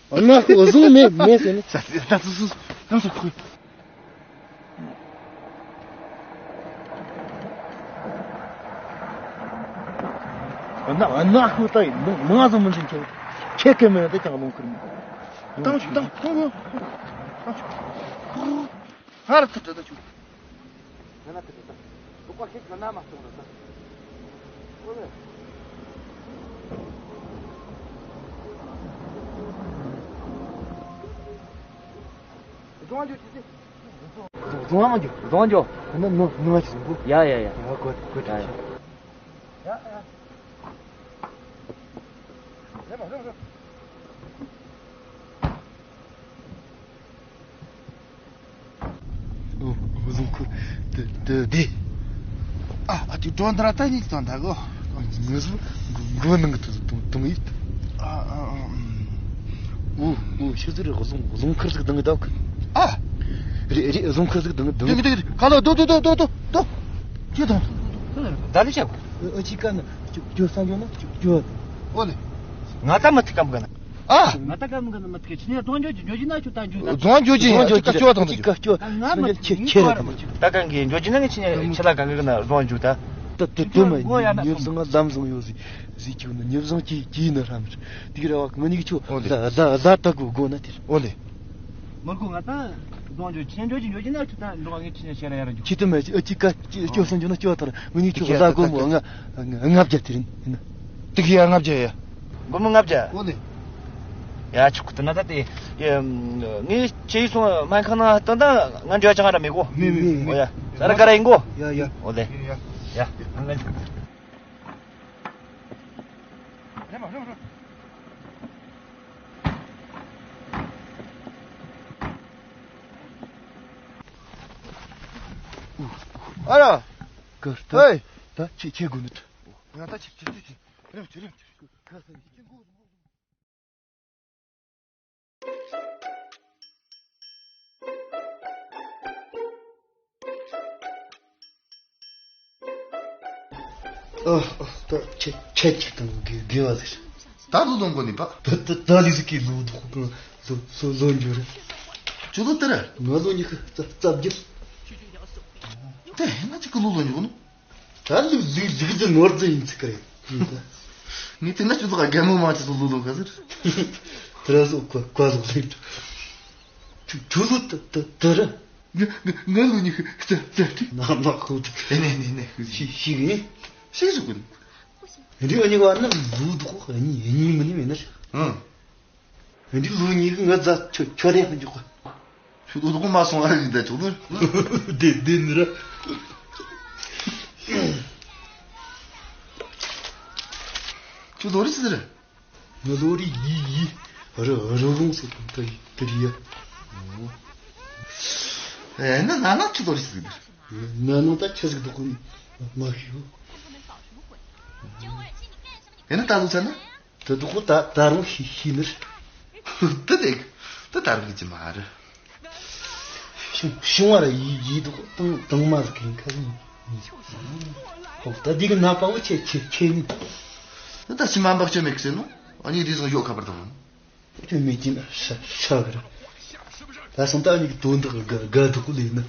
ཨ་ན་ཧུ་བཟུང་མེད་མེད་ཟེར་ནི། ད་ད་སོ་སོ་ད་སོ་ཁོ། ཨ་ན་ཨ་ན་ཧུ་ད་ཡིན་མང་ཟོ་མི་འཛིན་ཁྱེད། ཁྱེད་ཀྱི་མེད་ད་ཀྱང་ལོང་ཁུར་མི། ད་ད་ད་ད། ཧར་ཐུབ་ད་ད་ཆུ། ང་ན་ཐུབ་ད། ལོག་པ་ཤེས་ཀྱི་ན་མ་སོང་ར་ད། ཨོ་ལེ། རྫོང་འགྱོ་ཅི་ཟེར། རྫོང་མ་འགྱོ། རྫོང་འགྱོ། ནི་ནི་ནི་ང་ཅི་ཟིན་གོ། ཡ་ཡ་ཡ། ཡ་གོ་གོ་ཡ་ཡ། ཡ་ཡ། ཨོ། ཨོ། རྫོང་ཁུལ་དེ་དེ་དེ། ཨ་ཨ་ཅིག་གྲོང་རྡལ་ད་ཉིད་དང་ད་གོ། ངུ་ཟུ་གོ་ནང་གི་དུ་དུང་དུང་ཡིད། ཨ་ཨ་ཨ། ཨོ་ཨོ་ཤི་ཟི་རེ་རྫོང་རྫོང་ཁུལ་ཟིག་དང་གི་ད་གི། ཨ། རེ་རེ་རྫོང་ཁུལ་ཟིག་དང་གི་དང་གི། དེ་གི་དེ་གི་ག་ལ་དོ་དོ་དོ་དོ་དོ། ཅི་དང་། ད་ལི་ཆ་གོ། ཨ་ཅིག་ག་ན་ཅིག་ཅོ་སང་ཡོད་ན་ཅིག་ཅོ། ཨོ་ལེ། ང་ད་མི་ཐུག་གམ་ག་ན། ཨ། ང་ད་ག་མི་ག་ན་མི་ཐུག་ཆི་ནས་རྫོང་འགྱོ་ཅི་འགྱོ་ཅི་ན་ཆུ་ད་འགྱོ་ད། རྫོང་འགྱོ་ཅི་རྫོང་འགྱོ་ཅི་ཀ་ཅོ་དང་ཅི་ཀ་ཅོ། ང་མི་ཁྱེད་ཁྱེད་ར་དང་། ད་གང་གི་འགྱོ་ཅི་ན་ངས་ཆི་ཆི་ལ་གང་གི་ན་རྫོང་འགྱོ་ད། ད་དེ་དེ་མ་ཉིབ་བཟང་ལམ་བཟང་ཡོད་ཟི་ཟི་ཁྱུ་ན་ཉིབ་བཟང་ཅི་ཅི་ན་རམ། དེ་གི་ར་བ་ང་ཉིག་ཆུ་ལ་ལ་ལ་ད་གུ་གོ་ན་དེ། ཨོ་ལེ། མི་དགོས་ང་ད་རྫོང་འགྱོ་ཆི་འགྱོ་ཅི་འགྱོ་ཅི་ན་ཆུ་ད་འགྲོ་ངས་ཆི་ཆི་ར་ཡ་ར་འགྱོ། ཁྱེད་དེ་མ་ཅི་ཨ་ཅི་ཀ་ཅི་ཅོ་སང་འགྱོ་ན་ཅོ་ཐར་ང་ཉིག་ཆུ་ལ་གོ་མོ་ང་ང་བརྒྱ་དེ་རིན་ཡིན་ན། ཏི་ཁི་ཡ་ལྔ་བརྒྱ་ཡ། སྒོར་མོ་ལྔ་བརྒྱ། འོ་ནི། ཡ། ཆོག་གི། དེ་ན་ད་དེ། ཡ། ངས་ཁྱེད་ཡིས་སོང་སྨན་ཁང་ནང་སྟོན་ད། ང་འབྲེལ་བ་ཅང་ར་མེད་གོ། མེད་མེད་མེད། འོ་ཡ། ས་ར་ག་ར་ཡིན་གོ། ཡ་ཡ། འོ་ལེ། ཡ། ཡ། ཨ་ར། ཀར་ཏ། ཧེ། ད་ཁྱེད་ཁྱེད་དགོས་ནི། ང་ད་ཁྱེད་ཁྱེད་ཁྱེད་ཁྱེད། རེམ་ཁྱེད་རེམ་ཁྱེད། ཨ། ཨ། ད་ཁྱེད་ཁྱེད་ཅིག་དང་དགེ་དགེ་བ་ཟེར། ད་ལོ་ལོན་གོ་ནི་པ། ད་ད་ད་ལི་ཟིག་གི་ལོ་དུ་ཁོ་ལོ་ལོ་ལོ་འཇུ་རེད། ཁྱོད་ལོ་དེ་རེད། ང་ལོ་ཉི་ཤུ་རྩ་རྩ་བརྒྱད། དེ་ང་ཅིག་གི་ལོ་ལོན་གོ་ནི། ད་ལུག་ལུག་ལུག་རྫི་ནོར་རྫི་ཡིན་ཚིག་གི་རེད། ངས་དེ་ན་ཁྱོད་ལོ་རྒན་མོ་མ་ཅིག་ལོ་ལོན་ག་ཟེར། དེ་ར་སོ་ཀ་ཀ་ལོ་ལེན། ཁྱོད་ཁྱོད་ལོ་དེ་དེ་དེ་རེད། ང་ང་ལོ་ཉི་ཤུ་རྩ་རྩ་དྲུག། ནམ་ལ་ཁུ་དུ། ཨེ་ནས་ནས་ནས། ཤི་ཤི་གི། ཤི་ཟུག་གི། འདི་ཨ་ནི་ག་ན་ལུ་དུ་ཁོ་ཨ་ནི་ཨ་ནི་མི་ནི་མེད་ན་ཤི། ཨང་། འདི་ལོ་ཉི་ཤུ་ང་ཚ་ཆོ་ཆོ་རེ་ཧ་འཇུག་གོ། ཁྱོད་ལོ་དུ་ཁོ་མ་སོང་ཨ་ར་གི་ད་ཆོག་ནོ། དེ་དེ་ནི་ར། ཁྱོད་ལོ་རེ་ཟེར། ང་ལོ་རེ་ཡི་ཡི་ར་ར་རུང་ཟེར་གོ་ད་ཡི་དེ་རེད་ཡ། ཨེ་ན་ན་ན་ཁྱོད་ལོ་རེ་ཟེར། ན་ན་ད་ཆ་ཟིག་འདུག་གོ་མ་ཤེས་གོ། ཨེ་ན་ད་ལོ་ཚ་ན། དེ་དུ་ཁོ་ད་ད་རུང་ཤི་ཤི་ནི་རེད། དེ་དེ་དེ་ད་རུང་གི་ཅི་མ་རེད། ཤུང་ཤུང་བ་ར་ཡི་ཡི་དུ་ཁོ་དང་དང་མ་ཟིག་གིན་ཁ་ཟིག་ཧོ། ད་འདི་གི་ནག་པ་བོ་ཆེ་ཆེ་ཆེ་ནི། ད་ད་ཕྱི་མ་འབག་ཆོད་མེད་གི་ཟེར་ནོ། ཨ་ནི་དེ་ཚོ་ཡོད་ཁ་པར་དང་། ཆོད་མེད་ཀྱིན་ཤ་ཤ་གི་རེད། ད་སོང་ད་ཨ་ནི་གི་དོན་དག་ག་ག་དུ་ཁོ་ལས་ན་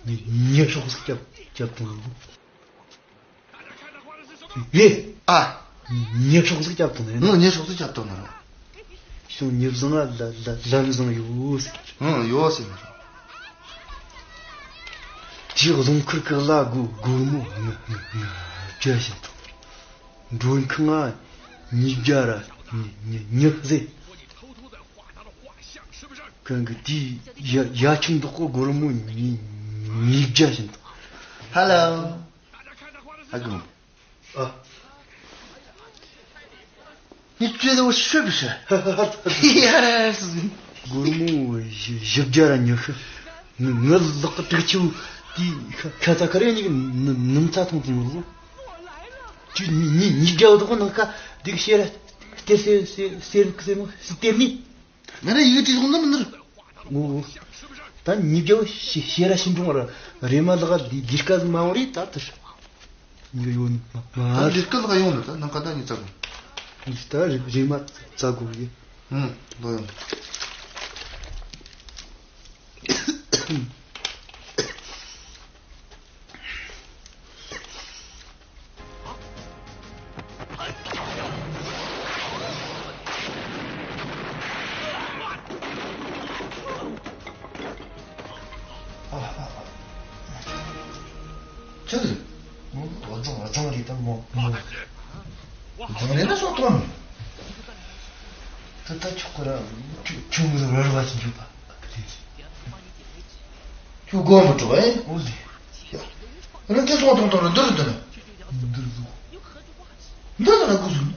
ཉེ་ཉེ་ཤོག་ཟིག་རྒྱབ་རྒྱབ་དང་། ཡེ། ཨ། ཉེ་ཤོག་ཟིག་རྒྱབ་དང་ནི། ངོ་ཉེ་ཤོག་ཟིག་རྒྱབ་དང་ནི། ཤོག་ཉེ་བཟང་ལ་ལ་ལ་ལམ་བཟང་ཡོད་ཟེར། ཨང་ཡོད་ཟེར་ནི། ཅི་རྫོང་ཁུར་ཁག་ལ་སྒོ་སྒོ་མོ་ང་ང་ང་བརྒྱ་བཞིན་དང་། མགྲོན་ཁང་ང་ཉིས་བརྒྱ་ར་ཉི་ཉི་ཉི་ཟེར། གང་གི་དེའི་ཡ་ཡ་ཁྱིམ་བདག་པོ་སྒོར་མོ་ཉིས་ཉིས་བརྒྱ་བཞིན་དང་། ཧ་ལོ། ཨ་གོང་། ཨ། 你觉得我是不是？ ཡ་ར་སི། སྒོར་མོ་བཞི་བཞི་བརྒྱ་ར་ཉི་ཤུ། ང་ང་ལག་གི་དྲུག་ཅུ་དེ་ཁ་ཁ་ཚ་ཁ་རེ་གཉིས་ཀྱི་ནུ་ནུ་ཚ་ཐོང་ཐོང་ལོ། ཅི་ཉི་ཉི་ཉི་བརྒྱ་བ་དོ་ནང་ཁ་དེ་གི་ཤེས་ར་སྟེར་སེ་སེ་སེ་སེ་མོ་སི་སྟེར་ནི། ང་ར་ཡི་གེ་བྲིས་སོང་ན་མི་ནུར། ངོ་། ད་ཉིས་བརྒྱ་བ་ཤེས་ཤེས་ར་ཤིན་ཀྲུང་བ་ར་རེ་མ་ལག་ལི་ལི་སྐལ་མ་འོང་རེད་ད་དུ། ཉིས་བརྒྱ་ཡོད་ནི་མ་མ། ད་ལི་སྐལ་ལག་ཡོང་ནི་ད་ནང་ཁ་ད་ཉི་ཚ་གོ། ད་རེ་རེ་མ་ཚ་གོ་ཡེ། ཧུམ། ལོ་ཡོང་། ཅི་རེད། ཨོ་ཙང་ཨོ་ཙང་རེད་ད་མོ་མོ། ཨོ་ཙང་རེད་ན་སོང་དོན། ད་ད་ཆོག་གི་ར། ཁྱོད་ཁྱོད་ངོ་ར་ར་བ་ཅིག་འཇུག་པ། ཁྱོད་སྒོ་མི་འགྲོ་བས། འོ་ལེ། ཡ། ཨ་ནི་དེ་སོང་དང་དང་ར་འདི་རུ་འདི་ནི། འདི་རུ་འདུག་འདི་ལ་གོ་སོང་།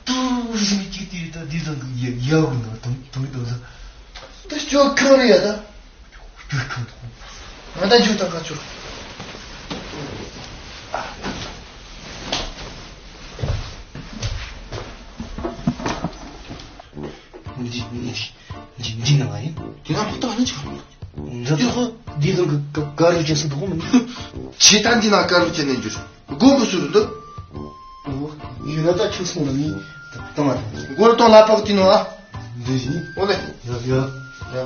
ཏུ་རུ་ཟིག་གཅིག་དེ་ད་འདི་དང་གི་ཡ་ཡ་གི་ནང་དང་དང་དང་ཟ། ད་ཅོ་ཁང་རེད་ཡ་ད། ཅོ་ཁང་དང་། ང་ད་ཇུ་ད་ག་ཅོ། འདི་འདི་འདི་འདི་ནང་ཡིན། འདི་ནང་ཕོག་ཐུག་ཨ་ནི་ཅི་ག་མི་འདུག་འདི་ཚོ་འདི་ཚོ་ག་ག་རུ་ཅན་སུ་འདུག་མི་འདུག་ཆེ་ད་འདི་ན་ག་རུ་ཅན་ནས་འཇུ་སྒོ་མི་སུ་རུ་འདུག་འོ། ཡིན་ན་ད་ཁྱོད་སོང་ལ་ནི་ད་མ་ད་སྒོ་རུ་གཏོང་ལ་ཕོག་དེ་ནོ་ཨ། འདི་བཞིན། འོ་ལེ། ཡ་ཡ། ཡ།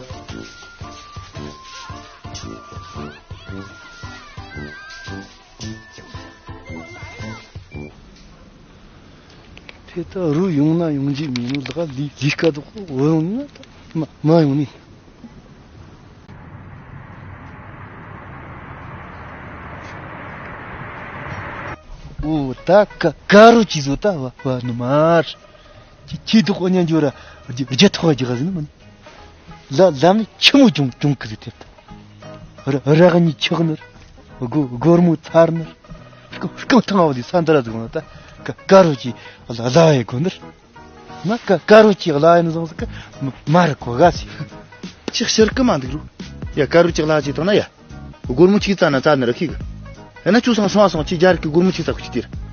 དེ་ད་རུ་ཡོང་ན་ཡོང་རྒྱུ་མིན་ནོ། ལག་ལི་ལི་ཀ་དོ་འོ་ཡོང་ན་ད་མ་མ་ཡོང་ནི། འོ་ ད་ཀ་ཀ་རོ་ཅི་བཟོ་ད་བ་བ་ནུ་མར། ཁྱི་ཁྱི་དུག་ཨོ་ཉན་འཇོ་ར་རྒྱ་རྒྱ་ཐོག་རྒྱ་ཟིན་མིན། ལ་ལམ་ནི་ཆི་མོ་ཅུང་ཅུང་ཀི་ཟི་ཐེབས་ད། ར་ར་ག་ཉི་ཆག་ནར། སྒོ་སྒོར་མོ་ཚར་ནར། སྐུ་སྐུ་ཐང་ཨོ་དི་ས་འདྲ་ཟིག་ན་ད་ཀ་ཀ་རོ་ཅི་ལ་ལ་ཡེ་གོ་ནར། ང་ཀ་ཀ་རོ་ཅི་ལ་ཡེ་ནི་ཟང་ཟིག་གི་མ་ར་གོ་ག་སི། ཅི་ཤར་གི་མ་འདུག་རུ། ཡ་ཀ་རོ་ཅི་ལ་ཅི་ཐང་ན་ཡ། སྒོར་མོ་ཅིག་བཙལ་ན་བཙལ་ནི་ར་ཤེས་གི། ཡང་ན་ཁྱོད་སོང་སོང་བ་སོང་ཅིག་རྒྱ་རིགས་ཀྱི་སྒོར་མོ་ཅིག་བཙལ་གི་ཅིག་དེ་ར།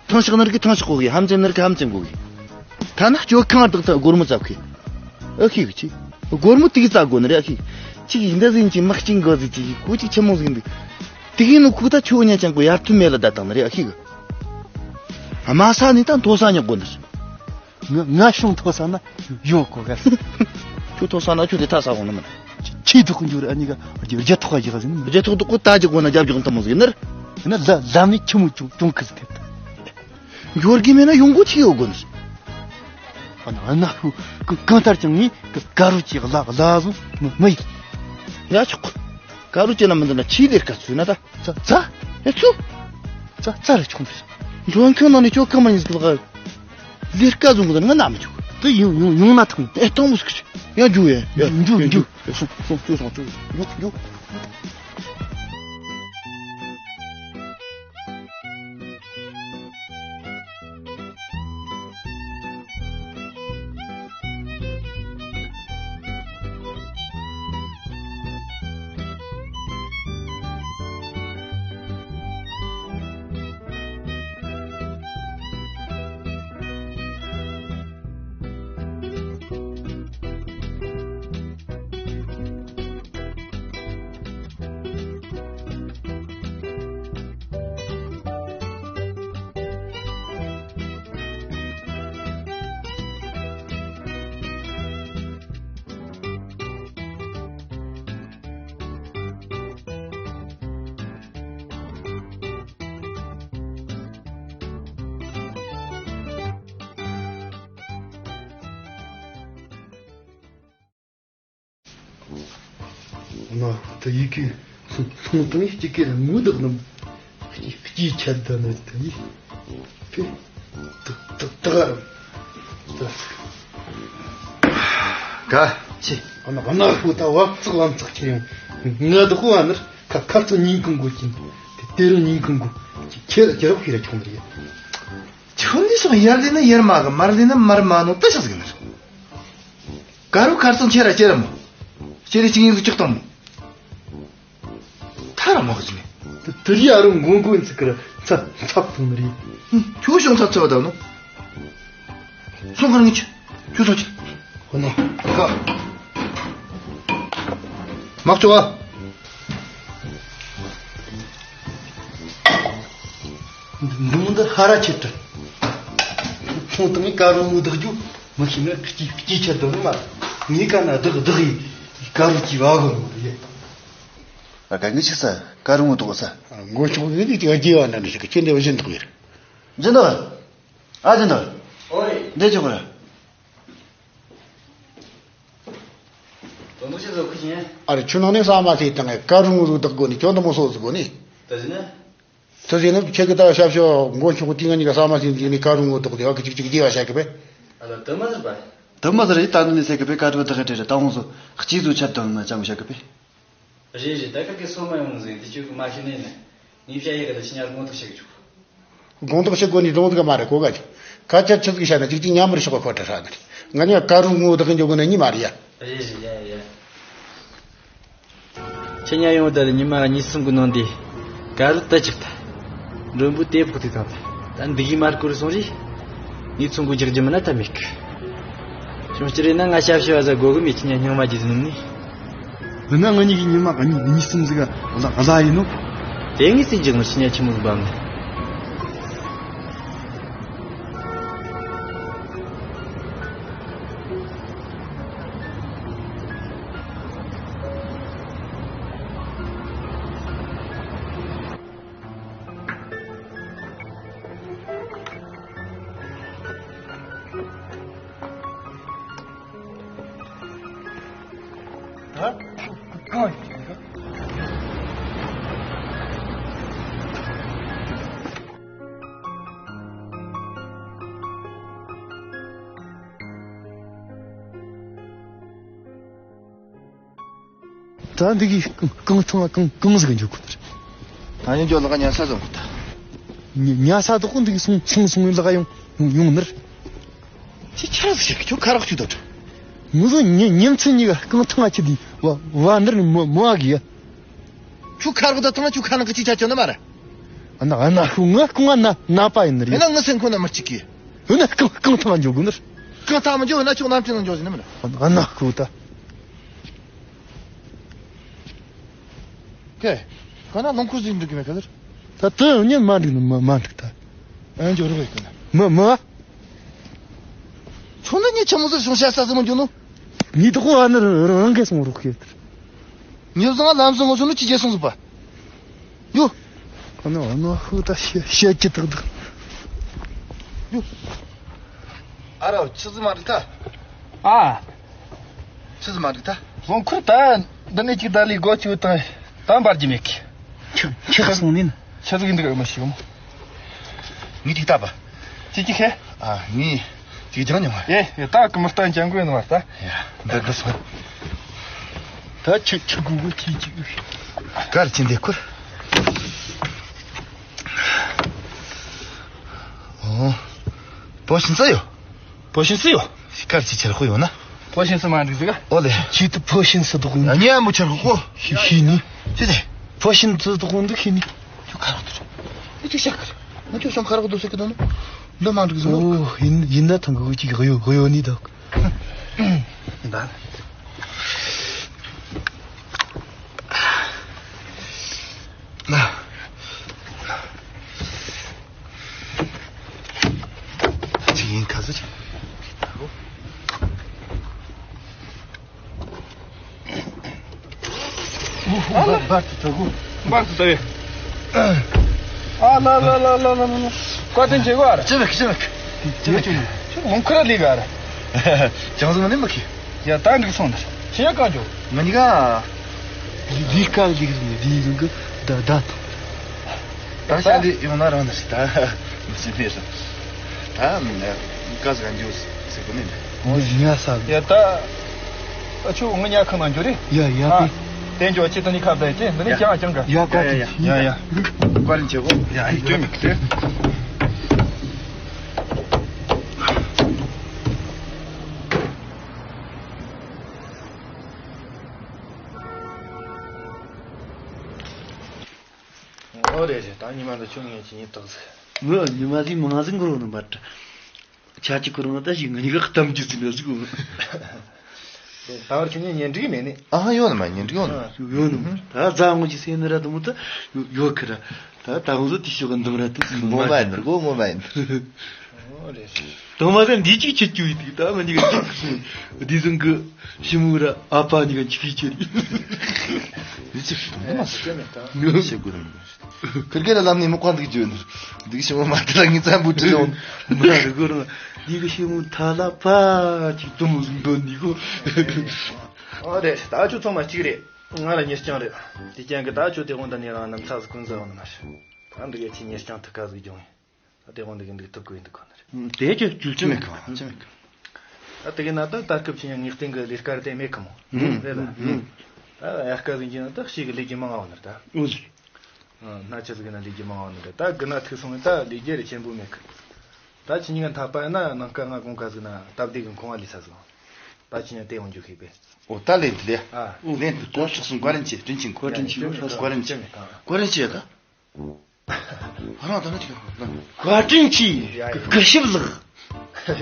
ཐང་ཤག་ནི་རིགས་ཀྱི་ཐང་ཤག་གོ་གི། ཧམ་ཅན་ནི་རིགས་ཀྱི་ཧམ་ཅན་གོ་གི། ཐ་ན་སྤྱོད་ཁང་དག་ཐ་སྒོར་མོ་བཙལ་གི། ཨ་ཤེས་གི་ཅི། སྒོར་མོ་དེ་གི་བཙལ་དགོ་ནི་རེད། ཨ་ཤེས་གི། ཅིག་ཡིན་ད་ཟིན་ཅིག་མག་ཅིག་འགོ་ཟིག་ཅིག་ཁོ་ཅིག་ཆི་མོ་ཟིག་འདུག་དེ་གི་ནུ་ཁུག་ད་ཆུ་ཉན་ཅང་གོ་ཡར་ཐུན་མེད་ལ་ད་བཏང་ནི་རེད། ཨ་ཤེས་གི། དམའ་ས་ནས་ད་མཐོ་ས་ཉོག་དགོ་ནི་རེད། ང་ང་ཤོང་མཐོ་ས་ན་ཡོད་གོ་ག་ཁྱོད་མཐོ་ས་ན་ཁྱོད་དེ་ཐ་ས་གོ་ནི་མིན། ཆེ་ཐོག་འགྱུར་ཨ་ནི་ག་རྒྱ་རྒྱ་ཐོག་ག་ཡག་ཟིན། རྒྱ་ཐོག་ཏུ་ཀོ་ད་ཅི་གོ་ན་རྒྱབ་ཅོག་ཐ་མོ་ཟིན་ནར། ན་ལ་ལམ་ནི་ཆི་མོ་ཅུང་ཅུང་ཁི་ཟི་ཐེབས་ད། འགྱུར་གི་མེད་ན་ཡོང་གོ་ཆི་ཡོད་གོ་ནི། ཨ་ན་ཨ་ན་ཧུ་གང་ལྟར་ཀྱང་ངས་ཀ་རུ་ཅི་གླ་གླ་བཟུང་མི་མི་ཡིན། ཡ་ཆོག་ཀ་རུ་ཅི་ན་མི་འདི་ན་ཆི་ལེར་ཀ་ཚུ་ན་ད། ཙ་ཙ། ཡ་ཚུ། ཙ་ཙ་རེ་ཆུང་དུ། མགྲོན་ཁང་ནང་ནས་ཁྱོད་ཁ་མ་ཉིས་ཀྱི་ལག་ལེར་ཀ་བཟུང་གི་ན་ང་ན་མི་ཆོག་དེ་ཡོང་ཡོང་ཡོང་ན་ཐང་། ཨེ་ཐང་མོ་སུ་ཁི་ཡ་འཇུ་ཡ་ཡ་འཇུ་འཇུ། སོང་སོང་ཁྱོད་སོང་ཁྱོད་འཇུ་འཇུ། ང་ད་ཡི་གེ་ལྷུང་དང་ཡི་གེ་ལ་ངུ་དག་ནམ། སྐྱིད་སྐྱིད་ཆད་ད་ནི་ད་ཡི། ཕེ། ད་ད་ད་ག་རམ། ད། ག་ཅི། ཨ་ན་ཨ་ན་ཧུ་ད་བབ་ཙག་ལམ་ཙག་ཁྱེར་ཡོང་། ང་ད་ཧུ་ཨ་ནར་ཁ་ཁ་ཚོ་ཉིན་གང་གོ་ཅིན། དེ་དེ་རུ་ཉིན་གང་གོ། ཁྱེད་ཁྱེད་རོགས་ཤི་ར་ཆུང་རེད། ཁྱོད་འདི་སོང་ཡར་ལེ་ན་ཡར་མ་གི་མར་ལེ་ན་མར་མ་ནོ་ད་ཤག་ཟིག་ནར། ཀ་རུ་ཁར་སང་ཁྱེད་ར་ཁྱེད་ར་མོ། ཁྱེད་ར་ཅིག་ཡིན་ཟིག་ཅོག་དང་མོ། ཐ་ར་མོ་གི་ཟིག་ནི། དེ་དེ་རི་ཨ་རུ་མགོ་མགོ་ཡིན་ཟིག་གི་ར་ཚབ་ཚབ་ཐུང་ནི་རེད། ཁྱོད་ཤོང་ཚབ་ཚབ་བ་དང་ནོ། སོང་གར་ངི་ཆུ། ཁྱོད་སོང་ཆུ། ཧོ་ནོ། ཁ། མག་ཆོ་བ། འདི་མོ་འདི་ཧ་ར་ཆེ་དྲ། ཁོང་དང་ངའི་ཀ་རུ་མོ་བདག་རྒྱུ་མི་ཤེས་ན་སྐྱིད་སྐྱིད་ཆད་དོ་ནི་མ། ངའི་ཀ་ན་བདག་བདག་ཡིན། ཀ་རུ་སྐྱིད་བ་གོ་མོ་རེད། ཨ་ག་ངི་ཆི་ས་ཀ་རུ་མོ་དོག་ས། མགོ་ཆུང་ཟིག་ཅིག་རྒྱས་བ་ན་འདྲ་ཞིག་ཁྱེད་འདི་བཞིན་དོག་ཡོད། འཛིན་དོག་ཨ་འཛིན་དོག་ཨོ་རེད། འདི་ཆོག་གི་ར། དོན་དུ་ཆི་ཟོ་ཁུ་ཆེན། ཨ་རེ་ཆུ་ནང་ནས་ས་མ་ཟིག་དང་ཀ་རུ་མོ་ཟིག་བདག་དགོ་ནི་ཁྱོད་འདི་མོ་སོ་ཟིག་དགོ་ནི། ད་ཟིན་ན། ད་ཟིན་ན་ཁྱེད་ཀྱི་ད་ཞབས་ཞུ་མགོ་ཆུང་དེ་ང་གཉིས་ཀ་ས་མ་ཟིན་ཟིན་ནི་ཀ་རུ་མོ་དོག་དེ་བ་གི་ཅིག་ཅིག་རྒྱས་བ་བྱ་གི་པས། ཨ་ལ་དུ་མ་ཟིན་པ། དུ་མ་ཟིན་རེད། ད་ནི་ཟེར་གི་པས་ཀ་རུ་བདག་གི་དྲི་རེད། ད་འོང་སོ་སྐྱིད་ཟོ་ཆད་དང་ན་ཅང་བྱ་གི་པས། རེད་རེད། ད་ཁ་གི་སོ་མ་ཡོང་ཟིན་དེ་ཁྱོད་གི་མ་ཤེས་ནས་ནི་ངས་བྱ་ཡི་གི་ད་ཕྱི་ཉ་དགོང་དག་བྱེད་གི་ཆུག་དགོང་དག་བྱེད་དགོས་ནི་རྫོང་ཟིག་མ་རེད་གོ་ག་ཅི། ཁ་ཆད་ཆི་ཟིག་བྱ་ན་ཅིག་ཅིག་ཉམས་རེ་ཤོག་གི་ཁོ་ཁྲ་ཧྲ་ནི་རེད། ང་གཉིས་ཀ་རུ་ངོ་བདག་གི་འཇོག་གི་ན་ཉི་མ་རེད་ཡ། རེད་རེད་ཡ་ཡ། ཁྱེད་ཉ་ཡོང་ད་རེ་ཉི་མ་གཉིས་གསུམ་གི་ནང་དེ་ཀ་རུ་ད་ཅིག་ད། མགྲོན་པོ་དེ་ཕོག་དུས་དང་ད་འདི་གིས་མར་བསྐོར་སོང་རེད། ངས་ཚོང་གི་རྒྱག་རྒྱུ་མིན་ན་ད་མེད་གི། ཅུང་ཅི་རེད་ན་ང་ཞབས་ཞུ་བ་ཟ་དགོ་གི་མེད། ཁྱེད་ཉ་སྙིང་མ་རྗེ་ཟིན་ནི། འདི་ན་ང་གཉིས་ཀྱི་ཉི་མ་གཉིས་གཉིས་གསུམ་ཟིག་ག་གླ་གླ་ཡིན་ནོ། དེ་ངས་ཟིག་རྒྱག་ནོ་ཁྱེད་ཉ་ཆི་མོ་ཟིག་འབབ་ནི། ད་འདི་གི་རྐང་ཐང་གང་གང་ཟིག་འཇོག་གོ་ནི་རེད། ད་ཉིན་འཇོག་ལ་ཉལ་ས་བཟོ་གོ་ད། ཉ་ཉལ་ས་དག་འདི་གི་སོང་སོང་སོང་ལ་ཡོང་ཡོང་ནི་རེད། ཅི་ཆ་ར་ཟིག་ཁྱོད་ཁ་རག་ཅུ་ད། ངུ་ཟོ་ཉི་ཉིན་ཚེ་གཉིས་ཀ་རྐང་ཐང་ཨ་ཅི་དེ་བ་བ་ནི་རེད། མོ་མོ་ཨ་གི་ཡ། ཁྱོད་ཁ་རག་ད་ཐང་ཁྱོད་ཁ་ནང་གི་ཅི་ཆ་ཅོ་ན་མ་རེད། ཨ་ན་ཨ་ན་ཁུ་ང་ཁུ་ང་ན་ན་པ་ཡིན་ནི་རེད། ཨ་ན་ང་སེམས་ཁོ་ན་མར་ཅིག་གི། ཨ་ན་རྐང་རྐང་ཐང་འཇོག་གོ་ནི་རེད། རྐང་ཐང་མ་འཇོག་ཨ་ན་ཁྱོད་ནམ་ཅི་ནང་འཇོག་ཟིན་ནི་མ་རེད། ཨ་ན་ཁུ་ད། ཀེ། ཁོ་ན་ལོང་ཁུ་ཟིན་འགྲིག་གི་མེད་ག་ལེར། ད་དོན་ཉིན་མ་འགྲིག་ནི་མ་མ་འགྲིག་ད། ཨན་ཇོ་རུ་བའི་ཀུན། མ་མ། ཁྱོད་ནི་ངས་ཆི་མོ་ཟིག་སོང་བཤད་ས་ཟིག་མི་འཇོག་ནོ། ངས་དག་པོ་ཨ་ནི་རང་གིས་སོང་རོགས་ཤེས་ཏེ། ངས་བཟང་ལམ་སོང་ངོ་སོང་ནི་ཅི་བྱེད་སོང་ཟིག་པ། ཡོ། ཁོ་ནི་ཨ་ནི་ཧུ་ད་བཤད་བཤད་ཀྱི་དག་དག། ཡོ། ཨ་རོ་ཆི་ཟིག་མ་རེད་ད། ཨ། ཆི་ཟིག་མ་འགྲིག་ད། ལོང་ཁུར་ད་འདི་ནས་ཅིག་ད་ལས་སྒོ་ཅིག་བཏང་ད་འབར་གྱི་མེད་གི། ཁྱི་ཁྱི་ཁ་སོང་ནིན། ཆི་ཟིག་ཡིན་འདུག་ཨེ་མ་ཤེས་གོ། ངས་ཅིག་ལྟ་པ། ཅི་ཅི་ཁེ། ཨ་ངས་ཅིག་སྦྱང་མྱོང་བ། ཨེ་ཨེ་ད་གི་མི་ལྟ་སྦྱང་དགོས་ནི་བ་ད། ཡ་འདི་འདི་སོང་། ད་ཁྱི་ཁྱི་གུ་གུ་ཁྱི་ཁྱི་གུ། གར་ཅི་འདི་ཁུར། ཨོ། པོ་ཤིན་ཙི་ཡོད། པོ་ཤིན་ཙི་ཡོད། གར་ཅི་ཆེར་ཁོ་ཡོད་ན། པོ་ཤིན་ཙི་མ་འགྲིག་ཟིག་ག། ཨོ་ལེ། ཁྱེད་དུ་པོ་ཤིན་ཙི་འདུག་ཡོད། ཉེ་མོ་ཆེར་ཁོ། ཤི་ཤི་ནི། ཅི་སྟེ། པོ་ཤིན་ཙི་འདུག་འདུག་ཤི་ནི། ཁྱོད་ཁ་རག་འདུག་ཨེ་ཅི་ཤག་གི། ང་ཁྱོད་སང་ཁ་རག་འདུག་ཟེར་གི་འདུག་ནོ། འདི་མ་འགྲིག་ཟིག་ནོ། ཨོ་ཡིན་ཡིན་ན་ཐང་གི་ཅིག་གཡོ་གཡོ་ནི་འདུག་ད། ན། ཅི་ཡིན་ག་ཟེར། འབར་དུ་ད་གོ། འབར་དུ་ད་ཡེ། ཨ་ལ་ལ་ལ་ལ་ལ་ལ། བཀའ་དྲིན་ཆེ་གོ་ཨ་ར། ཅི་བེ་ཅི་བེ། ཅི་བེ་ཅི་བེ། ཁྱོད་ལོང་ཁ་ར་ལི་ག་ཨ་ར། ཅང་ཟིག་མ་ནི་མ་ཁི། ཡ་ད་འགྲིག་སོང་ད། ཁྱེད་ཡ་གང་འགྱོ། ང་གཉིས་ཀ། འདི་དཀའ་ལས་ཟིག་ནི་འདི་ཟིག་གི་ད་ད་ཐོག་ད་ཤ་འདི་ཡོང་ན་རང་ནི་ཞིག་ད་མི་ཤེས་ནི་རེད། ད་ཀ་ཟིག་འགྱོ་ཟེར་གི་ནི་མེད། ངི་ཉ་ས་ཡ་ད། ཨ་ཆུ་ངི་ཉ་ཁང་ན་འགྱོ་རེ། ཡ་ཡ་ཨ། པེ། དེ་འགྱོ་ཅི་ད་ནི་ཁ་བརྡ་ཅི་འདི་ནི་ཡ་ཀྱང་ཀྱང་ག་ཡ་ཀ་ཡ་ཅི་ཡ་ཡ་ཡ། བཀའ་དྲིན་ཆེ་གོ། ཡ་ཡ་སྟོན་མི་ཁི། ཨོ་རེད་རེད། ད་ཉི་མ་འདི་ཆུང་ངེས་ཀྱི་ཉིན་དག་ཟིག་ངོ་ཉི་མ་ཟིག་མང་ཟིག་འགོར་ནི་མ་ད། ཆ་ཅི་ཁོ་རང་ད་ཞིག་ང་གཉིས་ཀ་གཏམ་རྒྱུ་ཟིག་ན་ཟིག་གོ། ད་བར་ཁྱོད་ཉིད་ཉན་འགྲིག་མེད་ནི། ཨ་ཡོད་ནི་མ་ཉན་འགྲིག་ཡོད་ནི། ཡོད་ནི་མ་ད་རྫ་ངོ་ཅི་སེ་ནི་ར་དུ་མོ་ད་ཡོད་ཁི་ར། ད་ད་ངོ་ཟོ་དེ་ཤོག་གི་འདང་ར་དུ་ངོ་མ་ཡིན་ནི་གོ་ངོ་མ་ཡིན། ཨོ་རེད། དང་མ་ཟད་འདི་གཅིག་ཁྱེད་ཀྱི་ཡོད་དུས་ད་ང་གཉིས་ཀ་འདི་ཟིག་གི་ཞི་མོ་ར་ཨ་ཕ་གཉིས་ཀ་འཆི་ཁའི་ཆེད། འདི་ཅི་ཤི་ནི་མ་ཤི་ནི་ད་ཤི་དགོས་ནི། ཁིར་གེ་ལ་ལམ་ནས་མི་ཀོ་འདུག་བརྗོད་ནི། འདུག་ཞི་མོ་མ་དེ་ལ་ངི་ཙམ་བུ་ཁྲི་ཡོང་། མ་རེད་གོ་རང་འདི་གི་ཞི་མོ་ཐ་ལ་ཕ་ཅིག་དུ་མོ་ཟིག་འདོན་ནི་གོ། ཨོ་རེད། ད་ཁྱོད་ཚང་མ་གཅིག་རེད། ང་ལ་མྱི་རྐྱང་རེད། དེ་རྐྱང་གི་ད་ཁྱོད་དེ་དབང་དུ་ནས་རང་ནམ་ཚ་ཟིག་ཀུན་ཟ་ཡོང་ནི་མ་རེད། ད་འདི་ག་ཁྱི་མྱི་རྐྱང་ཐུག་ཁ་ཟིག་སྦྱོང་ཡིན། ད་དེ་དབང་འདི་གི་འདུག་ཐུབ་གི་ཡིན་འདུག་གོ་ནི་རེད། དེ་ཁྱོད་ཅུ་ཅི་མེད་གི་ཅི་མེད་གི། ད་དེ་གི་ན་ད་ད་སྐབས་ཆི་ཉང་ངེས་གཏན་གི་ལས་ཀ་རེད་དེ་མེད་གི་མོ། ཨུ་རེད་ལ། ཨུ། ད་ཡ་སྐབས་ཡིན་གྱི་ན་ད་ཤི་གི་ལས་ཀྱི་མང་བ་ནི་རེད་ད། ཨུ་ཟི། ཨ་ན་ཆི་ཟིག་ན་ལས་ཀྱི་མང་བ་ནི་རེད་ད། གི་ན་ཐུག་སོང་ད་ལས་རྒྱུ་རེ་ཆེན་པོ་མེད་གི། ད་ཁྱི་ཉིང་ག་འཐབ་པ་ཡིན་ན་ནང་ཀ་ང་གོང་ཀ་ཟིག་ན་སྟབས་བདེ་གི་འཁོང་བ་ལས་ས་ཟིག་ད་ཁྱི་ཉིང་དེ་འོང་རྒྱུ་ཤེས་པས། ཨོ་ད་ལེན་དུ་ལེ། ཨ། ལེན་དུ་གོང་ཆག་སོང་བཀའ་དྲིན་ཆེ། དྲིན་ཆེ་བཀའ་དྲིན་ཆེ། བཀའ་དྲིན་ཆེ། བཀའ་དྲིན་ཆེ་ད། ཨ་རང་ད་ན་ཅིག་ཡ། བཀའ་དྲིན་ཆེ། སྐུ་ཞབས་ལགས།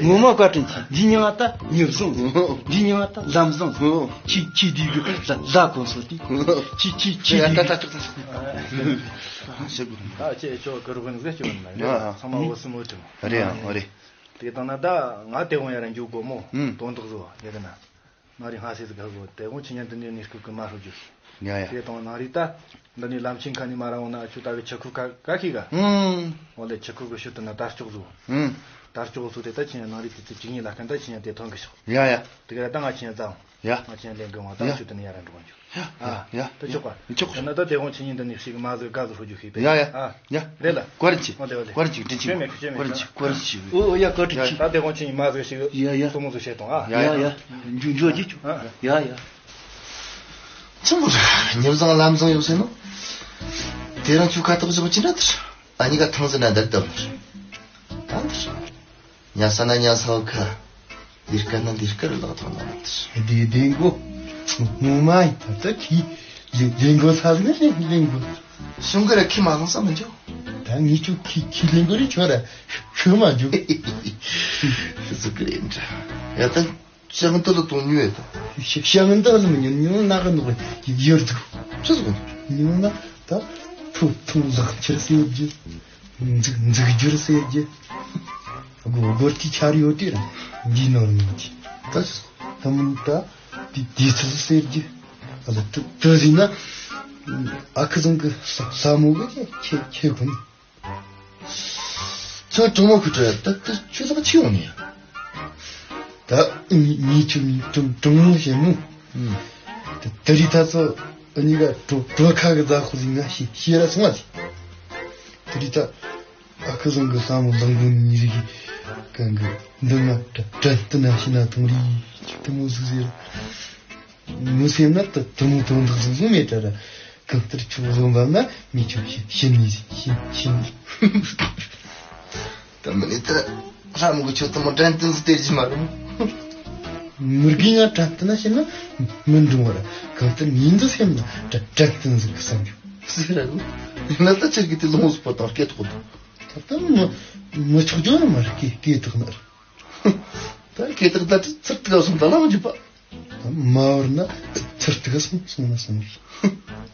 ངོ་མ་བཀའ་དྲིན་ཆེ། འདི་ཉིང་ང་ད་མྱི་བཟང་། འདི་ཉིང་ང་ད་ལམ་བཟང་། ཁྱི་ཁྱི་འདི་གི་ལ་ལ་གོང་སོ་དེ། ཁྱི་ཁྱི་ཁྱི་འདི་གི་ད་ད་ཅོག་ད། ད་ཁྱེད་ཆོ་གི་རོགས་ནི་ཟེར་ཅི་བ་ན་རེད། ཚང་མ་འོ་སི་མོ་ཅིག་རེད་ཨང་། འོ་རེད། དེ་དང་ན་ད་ང་དེ་དབང་ཡ་ར་འཇུག་གོ་མོ། ཨུམ། དོན་དག་བཟོ་ཡ་གི་ན། མ་རེད་སྔ་སེ་ཟིག་ག་བཟོ་དེ་དབང་ཁྱི་ཉིང་འདི་ནས་གནས་སྐབས་གི་མ་ཧྲོ་རྒྱུ། ཡ་ཡ། དེ་དང་ནང་རི་ད། འདི་ནས་ལམ་ཆེན་ཁ་ནས་མ་ར་འོང་ན་ཨ་ཆུ་ད་གི་ཆུ་ཁུག་ཀ་ཀ་ཁི་ག་ཨུམ། འོ་ལེ་ཆུ་ཁུག་གི་ཤུལ་དུ་ན་དར་ལྕོག་བཟོ། ཨུམ། དར་ལྕོག་བཟོ་དེ་ད་ཁྱི་ཉིང་ནང་རི་དེ་དེ་ཅིག་ཉིང་ལ་ཁན་ད་ཁྱི་ཉིང་དེ་ཐོན་གི་ཤོག་ཡ་ཡ། དེ་ག་ར་ད་ང་ཁྱི་ཉིང་ཙང་། ཡ། ང་ཁྱི་ཉིང་ལེན་གི་མ་ད་ཡ། ཆུ་དེ་ནས་ཡ་ར་འགྲོ་གི་འཇུག་ཡ། ཨ། ཡ། ད་ཆོག་པ། ཆོག་ད་ན་ད་དེ་དབང་ཁྱི་ཉིང་འདི་ནས་ཞིག་མ་ཟིག་ག་ཟིག་ཧྲོ་རྒྱུ་ཤེས་པས། ཡ་ཡ། ཨ། ཡ། རེད་ལ། བཀའ་དྲིན་ཆེ། འོ་ལེ་འོ་ལེ། བཀའ་དྲིན་ཆེ། བཀའ་དྲིན་ཆེ། བཀའ་དྲིན་ཆེ། བཀའ་དྲིན་ཆེ། ཨོ་ཡ་བཀའ་དྲིན་ཆེ། ད་དེ་དབང་ཁྱི་ཉིང་མ་ཟིག་ཞིག་ཡ་ཡ། སོ་མོ་ཟིག་བྱེད་དང་ཨ། ཡ་ཡ། འཇུ་འཇུ་ཅི་ཆུ། ཨ། ཡ་ཡ། ཆི་མོ་རེད། མྱི་བཟང་ལམ་བཟང་ཡོད་ཟེར་ནོ། དེ་རིང་ཁྱོད་ཁ་ཐག་བཞག་ཅི་འདྲ་དེར། ཨ་ནི་ག་ཐང་ཟེར་ན་འདར་ལྟ་བུ་རེད། ད་འདིར། ཉ་ས་ན་ཉ་ས་བ་ཁ། ལས་ཀ་ན་ལས་ཀ་རུ་ལག་ཐོག་ན་འདིར། བདེ་བདེ་མགོ། ངོ་མ་ཡིན་ད་ལྟ་ཁྱི། བདེ་བདེ་མགོ་ས་ནི་ལེན་ལེན་མགོ། གཞུང་གི་ར་ཁྱི་མ་ལངས་ས་མི་འཇོག་ད་ངས་ཁྱོད་ཁྱི་ཁྱི་ལེན་མགོ་རེ་ཁྱོད་ར་ཤི་མ་འཇོག་ཤི་ཟུག་གི་རེད་འདྲ། ཡ་ད། ཤང་ཏི་ལ་དོན་ཉུ་ཡོད་ད། ཤང་ཏི་ལ་མི་ཉན་ཉུང་ན་ག་ནོ་ཡོར་དུ། ཆི་ཟིག་ཉུང་ན་ད་ཐུ་ཐུ་ལག་ཁྱེར་སེ་རྒྱུ། འཛུགས་འཛུགས་རྒྱུར་སེ་རྒྱུ། སྒོ་སྒོར་གྱི་ཆར་ཡོད་དེ་ར་འདི་ནོར་མི་གྱི། ད་ཆི་ཟིག་ད་མིན་ད་དེ་དེ་ཚོ་སེ་རྒྱུ། ཨ་ལ་ཏུ་ཏུ་ཟིན་ན་ཨ་ཁུ་ཟང་གི་ས་ས་མོ་གི་ཁྱེད་ཁྱེད་ཁོ་ནི། ཁྱོད་གྲོགས་མོ་ཁུ་ཁྲོ་ཡ་ད་ད་ཁྱོད་ལག་ཆི་ཡོང་ནི་ཡ། ད་ངི་ངི་ཁྱོད་ངི་གྲོགས་གྲོགས་མོ་ཞེ་མོ། ཨུམ། ད་ད་རི་ད་ཚོ་ཨ་ནི་ག་གྲོ་གྲོ་ཁ་གི་ད་ཁོ་ཟིག་ང་ཤི་ཤི་ར་སོང་བ་ཟིག་ད་རི་ད་ཨ་ཁུ་ཟང་གི་ས་མོ་ལང་གོ་ནི་རི་གི་གང་གི་འདི་ང་དྲ་དྲན་ཏི་ན་ཤི་ན་ཐོང་རི་ཅིག་ཏུ་མོ་ཟིག་ཟེར། མི་སེམས་ན་ད་དུ་མོ་དོན་དག་ཟུང་ཟུང་མེད་དྲ་ར། གང་ལྟར་ཁྱོད་བཟོ་འབབ་ན་མི་ཁྱོད་ཤི་ཤི་ནི་ཤི་ཤི་ནི། ད་མི་ནི་ད་ལྷ་མོ་གི་ཁྱོད་དུ་མོ་དྲན་ཏི་ཟིག་སྟེར་གྱི་མ་རུང་། མི་རྒན་ང་དྲན་ཏི་ན་ཤི་ན་མི་འགྲོ་བར་གང་ལྟར་ཉིན་དུ་སེམས་ན་དྲན་ཏི་ཟིག་གི་བསམ་རྒྱུ་ཟེར་ར་གོ། ཡིན་ན་ད་ཆེར་གི་དེ་ལོངས་སུ་པོ་དང་སྐད་ཐོག་ཏུ། ད་ལྟ་མི་མི་ཆོག་རྒྱུ་ནི་མ་རེད། སྐད་སྐད་ཐོག་ན་རེད། ད་སྐད་ཐོག་ད་ཚུར་ཏི་ག་སོང་ད་ལ་མི་འཇུག་པ། མ་བར་ན་ཚུར་ཏི་ག་སོང་སོང་ན་སོང་གི།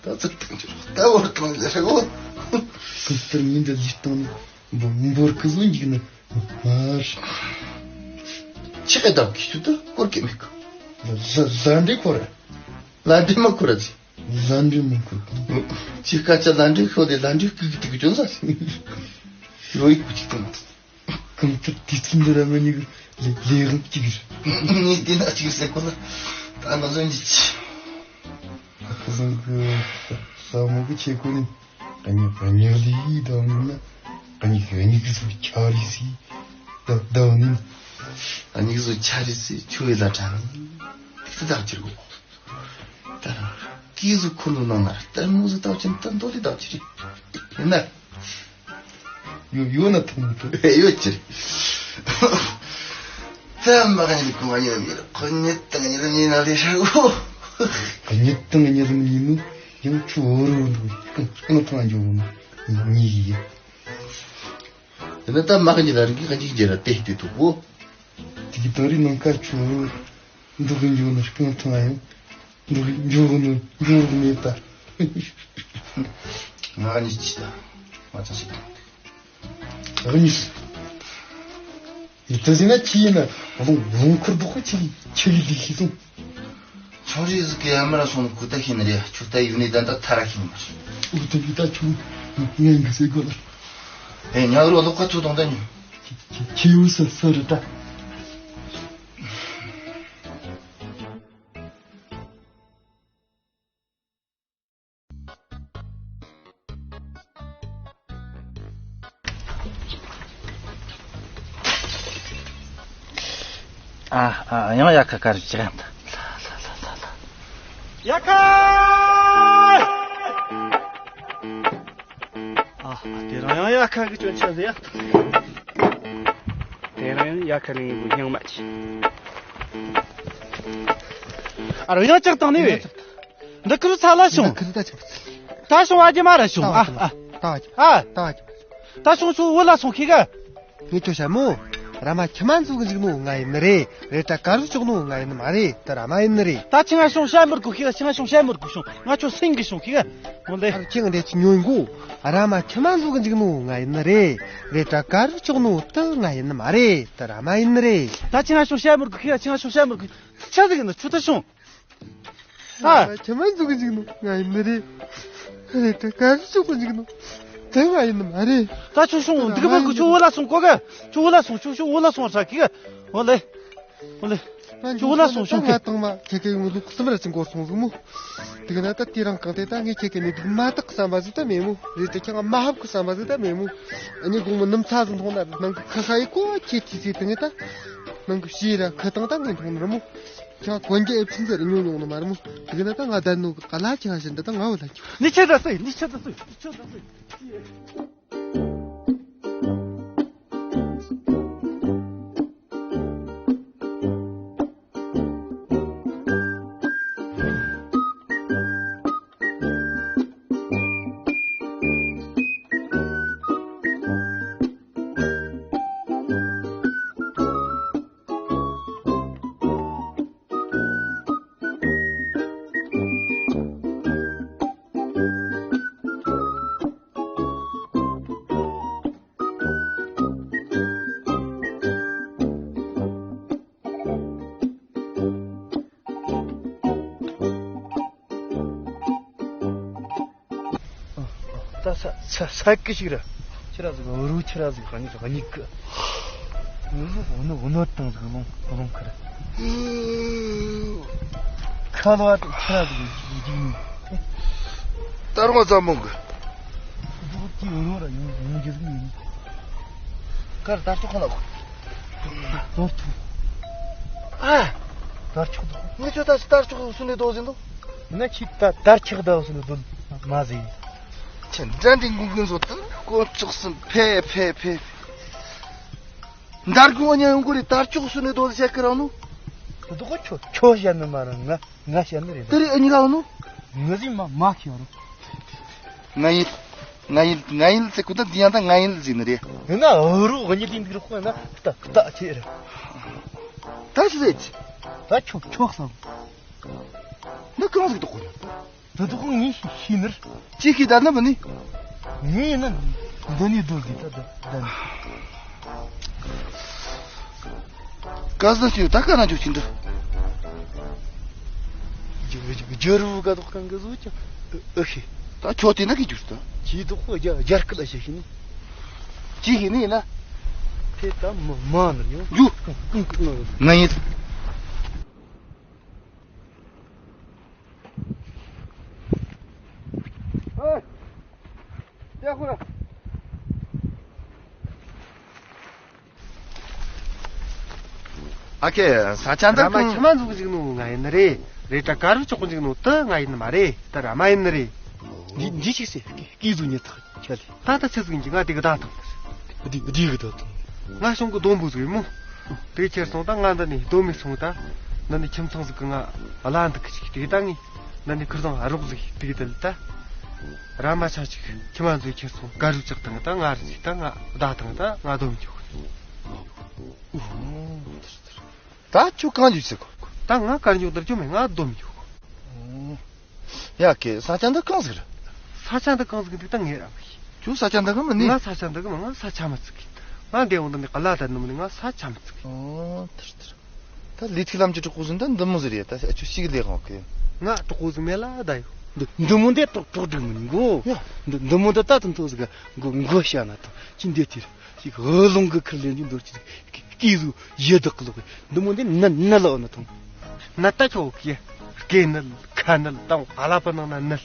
ད་ཚུར་ཏི་ག་འཇུག་ད་བར་གང་ལས་རེད་གོ། ཁོང་ལྟར་ཉིན་འདི་ལུས་སྟེང་ནས་འབོར་འབོར་གི་བཟོ་འཇིག་ན་མར། ཆི་ག་བདག་གིས་ཆུ་ད་སྐོར་གི་མེད་གི། ལ་ལ་ལ་འདྲེ་ཁོ་ར། ལ་འདྲེ་མ་ཁོ་ར་ཅི། ལ་འདྲེ་མ་ཁོ་ར། ཅི་སྐད་ཆ་ལ་འདྲེ་ཁོ་དེ་ལ་འདྲེ་ཀི་གི་ཏི་གི་ཅོན་ས། ཡོ་ཡིག་པུ་ཅིག་དང་། གང་ལྟར་དུས་ཚོད་འདི་ར་ང་གཉིས་ཀྱི་ལས་ལས་དབང་གཅིག་རེད། ངས་བལྟས་ན་གཅིག་ཟེར་གོ་ལ། ད་ང་ཚོ་འདི་ཆི། ཁ་སང་གི་ས་མོ་གི་ཆེ་ཁོ་ནི་གཉིས་གཉིས་ལི་ཡི་དང་ནི་ན་གཉིས་གཉིས་ཀྱི་སུ་ཆ་རི་སི་ད་ད་ནི་གཉིས་སུ་ཆ་རི་སི་ཆུ་ཡི་ལ་དྲ་ནི་དེ་ད་ད་ཅིར་གོ། ད་རང་གིས་གཟུགས་ཁོ་ནོ་ནང་ན་ལྟད་མོ་ཟིག་ལྟ་བ་ཅན་ད་འདོད་ལི་ལྟ་བ་ཅི་རེད། ཡིན་ན། ཡོད་ཡོད་ན་ཐུང་མི་ཐུང་། ཡོད་ཅི་རེད། ད་མ་ག་ཉི་གུ་མ་ཉི་མི་རེད། ཁོ་ཉི་དང་ཉི་ལམ་ཉི་ན་ལས་ཧྲ་གོ། ཉི་དང་ཉི་ལམ་ཉི་ནུ་ཡང་ཆུ་འོ་རུ་འདུག་གང་གང་ཐང་འཇོག་ནི་ཉི་ཡི། དེ་ནི་ད་མ་ག་ཉི་ལ་རིག་གི་ག་ཉི་རྒྱ་ར་དེ་དེ་ཐུག་གོ། དེ་གི་དང་རི་ནང་ཀ་ཆུ་འོ་རུ། འདུག་གི་འཇུག་ནི་རྐང་ཐང་ཡང་། འདུག་གི་འཇུག་ནི་འཇུག་མེད་ད། ང་གཉིས་ཅི་ད། ང་ཅང་ཞིག་དང་། ང་གཉིས། ཡིད་ད་ཟིན་ན་ཅི་ཡིན་ན་རླུང་རླུང་འཁོར་འདུག་གི་ཆི་ཆི་ལི་ལི་ཤི་སོང་། ཆུང་རིགས་ཟིག་གི་ཡ་མ་ར་སོང་ནི་ཁུ་ད་ཤི་ནི་རེད། ཆུ་ད་ཡུ་ནི་ད་ད་ཐ་ར་ཤི་ནི་མ་རེད། འུ་ད་ཡུ་ད་ཆུ་ངན་གི་ཟེ་གོ་ལ། ཨེ་ཉག་རོ་ལོག་ཁ་ཚུ་དང་ད་ཉུ། ཁྱེད་ཡུལ་སུ་སུ་རེད་ད། ཨ་ཨ་ཡང་ཡ་ཁ་ཀ་རུ་ཅི་ག་འདི། ཡ་ཁ། ཨ་དེ་རང་ཡང་ཡ་ཁ་གི་སྐྱོན་ཆ་ཟེར་ཡ། དེ་རང་ཡང་ཡ་ཁ་ལེན་གི་སྙིང་མ་ཆེ། ཨ་རོ་ཡང་ཅག་དང་ནི་བས། འདི་ཁུར་ཚ་ལ་བྱུང་། འདི་ཁུར་ཚ་བྱུང་། ད་བྱུང་ཨ་ཅེ་མ་ར་བྱུང་། ཨ་ཨ་ད་བྱུང་། ཨ་ད་བྱུང་། ད་བྱུང་ཚུ་བུ་ལ་སོང་ཁི་ག་ངས་ཁྱོད་ཤ་མོ། ར་མ་ཁྱི་མ་འཛུག་གི་འཇུག་ནོ་ང་ཡིན་ནི་རེད། རེད་ད་ཀ་རུ་ཅོག་ནོ་ང་ཡིན་ནི་མ་རེད། ད་ར་མ་ཡིན་ནི་རེད། ད་ཆི་ང་ཤོང་ཤ་མུར་གུ་ཁི་ག་ཆི་ང་ཤོང་ཤ་མུར་གུ་ཤོང་། ང་ཁྱོད་སེང་གི་ཤོང་ཁི་ག་ངོ་ལེ། ཨ་ཁྱི་ང་འདྲེ་ཆི་ཉོ་ཡིན་གོ། ར་མ་ཁྱི་མ་འཛུག་གི་འཇུག་ནོ་ང་ཡིན་ནི་རེད། རེད་ད་ཀ་རུ་ཅོག་ནོ་ད་ང་ཡིན་ནི་མ་རེད། ད་ར་མ་ཡིན་ནི་རེད། ད་ཆི་ང་ཤོང་ཤ་མུར་གུ་ཁི་ག་ཆི་ང་ཤོང་ཤ་མུར་གུ། ཆ་ཟིག་ཡིན་ན་ཆུ་ད་ཤོང་། ཨ། ཁྱི་མ་འཛུག་གི་འཇུག་ནོ་ང་ཡིན་ནི་རེད། རེད་ད་ཀ་རུ་ཅོག་གི་འཇུག་ནོ་ད་ང་ཡིན་ནི་མ་རེད། ད་ཆུ་ཤོང་འདི་གི་བར་གི་ཆུ་བོ་ལ་སོང་གོ་ག་ཆུ་བོ་ལ་སོང་ཆུ་ཆུ་བོ་ལ་སོང་ས་གི་ག་འོ་ལེ། འོ་ལེ། ཆུ་བོ་ལ་སོང་ཤོང་ང་དང་མ་ཁྱེད་ཀྱི་ཡོང་ལུགས་གསུམ་ར་ཅིག་འགོར་སོང་ཟིག་མོ། དེ་ག་ན་ད་དེ་རིང་གང་དེ་ད་ངས་ཁྱེད་ཀྱི་ནི་འདུག་མ་དག་བསམ་པ་ཟིག་ད་མེད་མོ། རེད་ད་ཁྱེད་ང་མ་ཧབ་གི་བསམ་པ་ཟིག་ད་མེད་མོ། ཨ་ནི་དགོང་མོ་ནམ་ཚ་ཟིག་མཐོང་ན་ནང་གི་ཁ་ས་ཡི་ཀོ་ཁྱེད་ཐི་སི་དེ་ངས་ད། ནང་གི་ཕྱི་ར་ཁ་དང་ད་ངས་མཐོང་ནི་ར་མོ། ཁྱོད་གོན་རྒྱུ་ཨེ་ཕྱིན་ཟེར་ཉོ་ཉོ་ནི་མ་རེད་མོ། དེ་གི་ན་ད་ང་བསྡད་ནོ་ག་ལ་ཁྱོད་ང་བཞིན་འདི་ད་ང་བུད་ལ་ཁྱོད། ནི་ཁྱོད་ད་སུ་ཡིན། ནི་ཁྱོད་ད་སུ་ཡིན། ནི་ཁྱོད་ད་སུ་ཡིན། ད་ས་ས་ས་ཀི་ཞིག་ར། ཁྱེད་ར་ཟིག་རུ་ཁྱེད་ར་ཟིག་གཉིས་གཉིས་ཀི། ནུ་ཟིག་འོ་ནུ་འོ་ནུ་དང་ཟིག་ལོང་ལོང་ཁར། ཁ་ལོ་བ་ཁྱེད་ར་ཟིག་ཡིན་ནི། ད་རུང་ཙམ་མོང་གི། ཟིག་གི་རུ་ར་ཡོང་ཡོང་རྒྱུ་ཟིག་ཡིན། ཁར་ད་ཅོག་ཁ་ལ་གོ། དོར་ཐུ། ཨ། དར་ལྕོག་དང་། ངས་ཁྱོད་ད་ཅི་དར་ལྕོག་སུ་ནས་དོ་ཟིན་དོ། ན་ཁྱི་ད་དར་ལྕོག་ད་སུ་ནས་དོ་མ་ཟིན། ཁྱེད་འདྲ་འདྲི་འགུང་གིན་བཟོ་ད་དཀོན་མཆོག་གསུམ་ཕེ་ཕེ་ཕེ། འདར་གུང་ཉ་ཡོང་གོ་རེ་དར་ལྕོག་སུ་ནས་དོ་ཟིན་བཤད་ཀི་རང་ནོ། དེ་དག་ཁྱོ་ཁྱོ་བཤད་ནི་མ་རེད། ང་ང་བཤད་ནི་རེད། དེ་རེ་ཨ་ཉི་ག་ནོ། ང་ཟིན་མ་མ་ཁྱི་རོ། ང་ཡིན། ང་ཡིན། ང་ཡིན་ཟེར་གོ་ད་འདི་ཡང་ད་ང་ཡིན་ཟིན་ནི་རེད། ཡིན་ན་ཨ་རུ་ཨ་ཉི་དེ་འདི་རུ་ཁོ་ན་ལྟ་ལྟ་ཁྱེད་རེད། ད་ཆི་ཟེར་ཅི། ད་ཁྱོད་ཁྱོད་བསམ། ན་གང་ཟིག་དོག་གོ་ཡ། ད་དོག་གོ་ངས་ཤི་ཤི་ནི་རེད། ཅི་ཤི་ད་ན་བ་ནི། ངས་ན་འདི་ནི་དོ་ཟིག་ད་ད་ད་ནི། ག་ཟ་ཞིག་ད་ག་ན་འཇུག་ཅིག་འདི། ཇ་ཇ་ཇ་རུ་ག་དོག་གང་གི་བཟོ་ཅི། ཨ་ཤི། ད་ཁྱོད་དེ་ན་གི་འཇུག་ད། ཅི་དོག་གོ་རྒྱ་རྒྱ་སྐད་ལ་ཤི་ཤི་ནི། ཅི་ཤི་ནི་ཡིན་ན། དེ་ད་མ་མ་ན་ཡོང་། འཇུག་ང་ཡིན། ཨ་ཁེ། ས་ཆ་འདི་ར་མ་ཁྱི་མ་འཛུགས་འཇུག་ནོ་ང་ཡིན་ནི་རེད། རེད་ད་དཀར་རུ་ཆོག་འཇུག་ནོ་དེ་ང་ཡིན་ནི་མ་རེད། ད་ར་མ་ཡིན་ནི་རེད། འདི་འདི་ཅིག་སེ་ཀི་ཀི་ཟུ་ཉི་ཐག་ཆད་ལེ། ད་ད་ཆི་ཟིག་ཡིན་གྱི་ང་དེ་གི་ད་ཐང་། འདི་འདི་གི་ད་ཐང་། ང་གཞུང་གི་སྡོང་པོ་ཟིག་ཡིན་མོ། དེ་ཁྱེར་སོང་ད་ང་འདི་ནས་སྡོད་མི་སོང་ད། འདི་ནས་ཁྱིམ་ཚང་ཟིག་གི་ང་བླ་འདུག་གི་ཅིག་དེ་ད་ངས། འདི་ནས་ཁུར་སང་རོགས་ཟིག་དེ་གི་དེ་ལ་ད། ར་མ་ཆ་ཅིག་ཁྱིམ་མ་འཛུལ་ཁྱེར་སོང་དཀར་རུ་ཅག་དང་ད་ང་ར་ཅིག་ད་ང་བདའ་དང་ད་ང་སྡོད་མི་ཆོག་གི། ད་ཁྱོད་གང་འཇུག་ཟེར་གོ། ད་ང་དཀར་འཇུག་འདིར་ཁྱོད་མེད་ང་སྡོད་མི་ཆོག་གི། ཡ་ཀེ། ས་ཆ་འདི་གང་ཟིག་རེད། ས་ཆ་འདི་གང་ཟིག་འདུག་ད་ངས་ར་མི་ཤེས། ཁྱོད་ས་ཆ་འདི་གང་མི་ནི། ང་ས་ཆ་འདི་གི་མི་ང་ས་ཆ་མི་བརྩི་གི། ང་འདི་འོང་དུ་ནི་ག་ལ་ད་ནི་མི་ནི་ང་ས་ཆ་མི་བརྩི་གི། ཨོ་ཐར་ཐར། ད་ལི་ཐིག་ལམ་གྱི་གྲོགས་པོ་ཟིན་ད་འདི་མོ་ཟིག་རེད། ད་ཁྱོད་ཞིག་ལས་དབང་གི། ང་གྲོགས་པོ་ཟིག་མེད་ལ་ད་ཡོད། འདི་འདི་མོ་འདི་གྲོགས་གྲོགས་སྒྲིག་མི་ནི་གོ། ཡ། འདི་འདི་མོ་འདི་ད་དུང་ཐོག་ཟིག་ག་མགོ་མགོ་བཤའ་ན་ཐང་ཅི་འདི་དེ་རེད། ཞིག་འོ་ལོང་གི་ཁུར་ལེན་གྱི་འདོར་གྱི་སྐྱིད་གཟུགས་ཡེ་བདག་གི་ལོག་གི་འདི་མོ་འདི་ནི་ནི་ལོག་ནི་ཐང་། ནི་ད་ཁྱོ་གི་སྐེ་ནི་ཁ་ནི་དང་ཨ་ལ་པ་ནང་ན་ནི་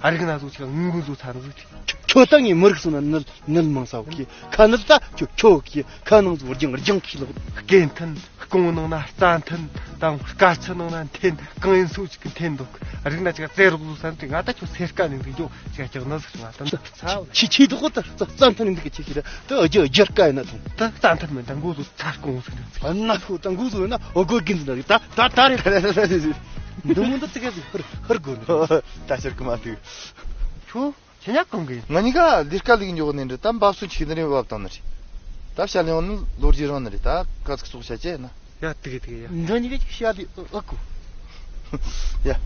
ཨ་རིག་ན་བཟོ་ཆེ་ངུ་བཟོ་ཚ་ནི་ཟིག་ཁྱོ་ད་ངའི་མི་རིགས་སོང་ན་ནི་ནི་མང་ས་གི་ཁ་ནི་ད་ཁྱོ་ཁྱོ་གི་ཁ་ནང་བཟོ་རྒྱང་རྒྱང་གི་ལོག་སྐེ་འཐེན། རྐང་ནང་ན་རྩ་འཐེན། དང་དཀར་ཆུ་ནང་ན་འཐེན། གང་ཡིན་སོ་ཅིག་གི་འཐེན་འདུག་རིག་ན་ཅིག་རྩེ་རོགས་བཟོ་ས་ནི་ང་ད་ཁྱོད་སེར་ཀ་ནས་འདུག་རྒྱུ་ཅིག་ཀྱག་ན་ཟིག་ང་ད་འདུག་ཚ་བ། ཆི་ཆི་དུ་ཁོ་ད་རྩ་རྩ་འཐེན་འདུག་གི་ཆི་ཆི་ར་ད་རྒྱ་རྒྱར་ཀ་ཡིན་ན་ཐོང་། ད་རྩ་འཐེན་མིན་ད་མགོ་ལོ་ཚར་གོང་ཟིག་ན་ཟིག་ཨ་ན་ཁོ་ད་མགོ་ཟོ་ཡིན་ན་ཨོ་གོ་གིན་ཟིག་ན་ཟིག་ད་ད་ད་རེད། འདི་མོ་འདི་ཙི་གེ་ཟིག་ཧར་ཧར་གོ་ནི་ད་ཤར་གི་མ་འདུག་ཁྱོད། ཁྱེད་ཉག་གང་གི། ང་གཉིས་ཀ་ལས་ཀ་ལས་འཇོག་ནས་འདྲི་ད་འབབ་སོ་ཆིག་ནི་རེ་བབ་བཏང་ནི་རེད། ད་བཤད་ལེ་འོང་ནི་ལོ་རྒྱུས་རང་ནི་རེད། ད་ག་ཚིག་ཚོགས་བཤད་ཅེ་ན། ཡ་དེ་གི་དེ་གི་ཡ། འདི་གཉིས་ཀ་ཅིག་བཤད་ལེ་ཨ་ཨ་གོ། ཡ།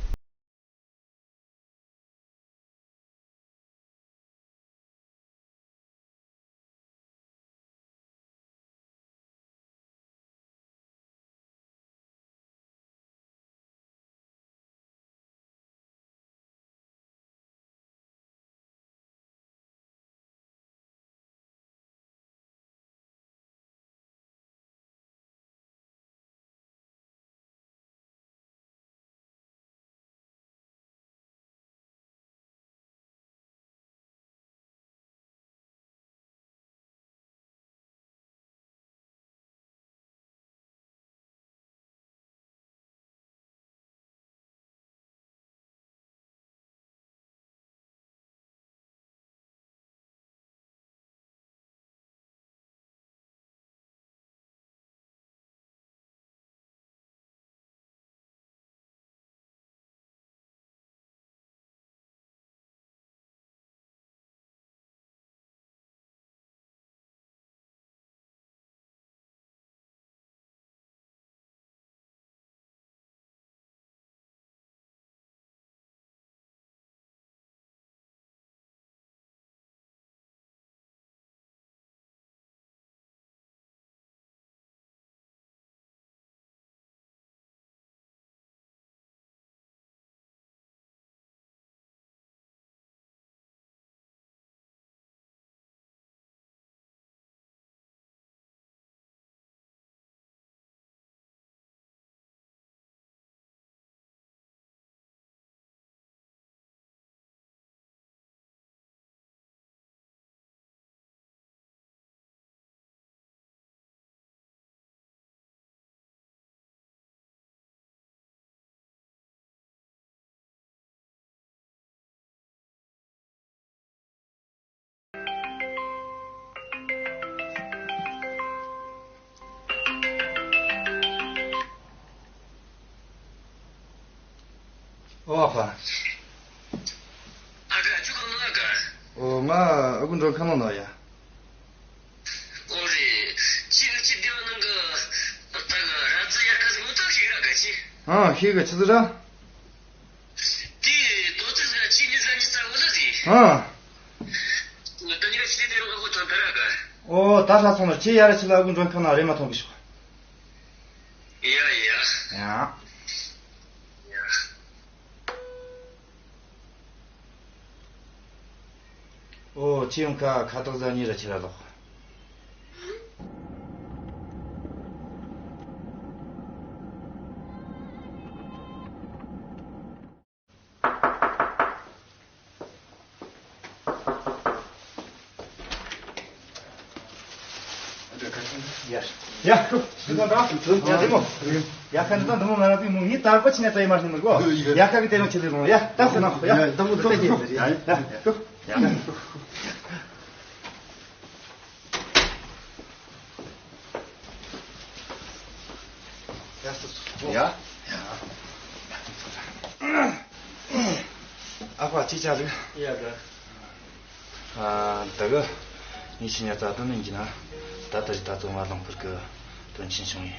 ཨོ་ཨ་ཕ། ཨ་དགའ་ཁྱོད་གང་ན་དགའ། ཨོ་ང་ཨ་ཁུ་མགྲོན་ཁང་ནང་ན་ཡ། ཨོ་རེད། ཁྱེད་ཀྱི་ཁྱེད་སྡེ་བ་ནང་གི་ད་གི་ར་ཙི་ཡར་ཁ་ཟིག་མུ་ཏག་ཤིག་ར་དགའ་ཆི། ཨ་ཤེས་གི། ཆི་ཟིག་ར། དེ་དོ་ཙི་ཟིག་ཁྱེད་ནི་ཟ་ནི་ཙ་བོ་ལ་ཟིག་ཨ། ད་ནི་ག་ཁྱེད་དེ་རུ་ག་གོ་ཐོན་ད་ར་ག་ཨོ་ད་ཧྲ་སོང་ན་ཁྱེད་ཡ་ར་ཁྱེད་ལ་ཨ་ཁུ་མགྲོན་ཁང་ན་རེ་མ་ཐོང་གི་ཤོག་ཡ་ཡ། ཡ། ཨོ་ཁྱེད་ཡོང་ཁ་ཁ་བཏགས་ཟ་ཉི་ར་ཁྱེད་ར་ལོག་ཡ། ཡ། ཁྱོད་ཁྱོད་ད་ཡ་དེ་མོ། ཡ་ཁ་འདི་དང་འདི་མོ་ང་རང་ཚོའི་མོ་ངའི་དར་པ་ཆི་ནས་ད་ཡི་མ་ཤེས་མི་གོ། ཡ་ཁ་གི་དེ་རང་ཆི་ལས་རུང་ཡ་ད་ཁོ་ན་ཡ་ད་མོ་ད་ཡ་ཡ་ཡ། ཡ། ཨ་ཕ་ཅི་ཅང་རེད། ཡ་དགའ། ཨ་ད་གི་ངས་ཁྱེད་ཉ་ཙ་དུ་ནན་གྱི་ན་ད་ལྟ་ད་ཚོ་ང་རླངས་འཁོར་གི་དོན་ཆེན་བྱུང་ཡིན།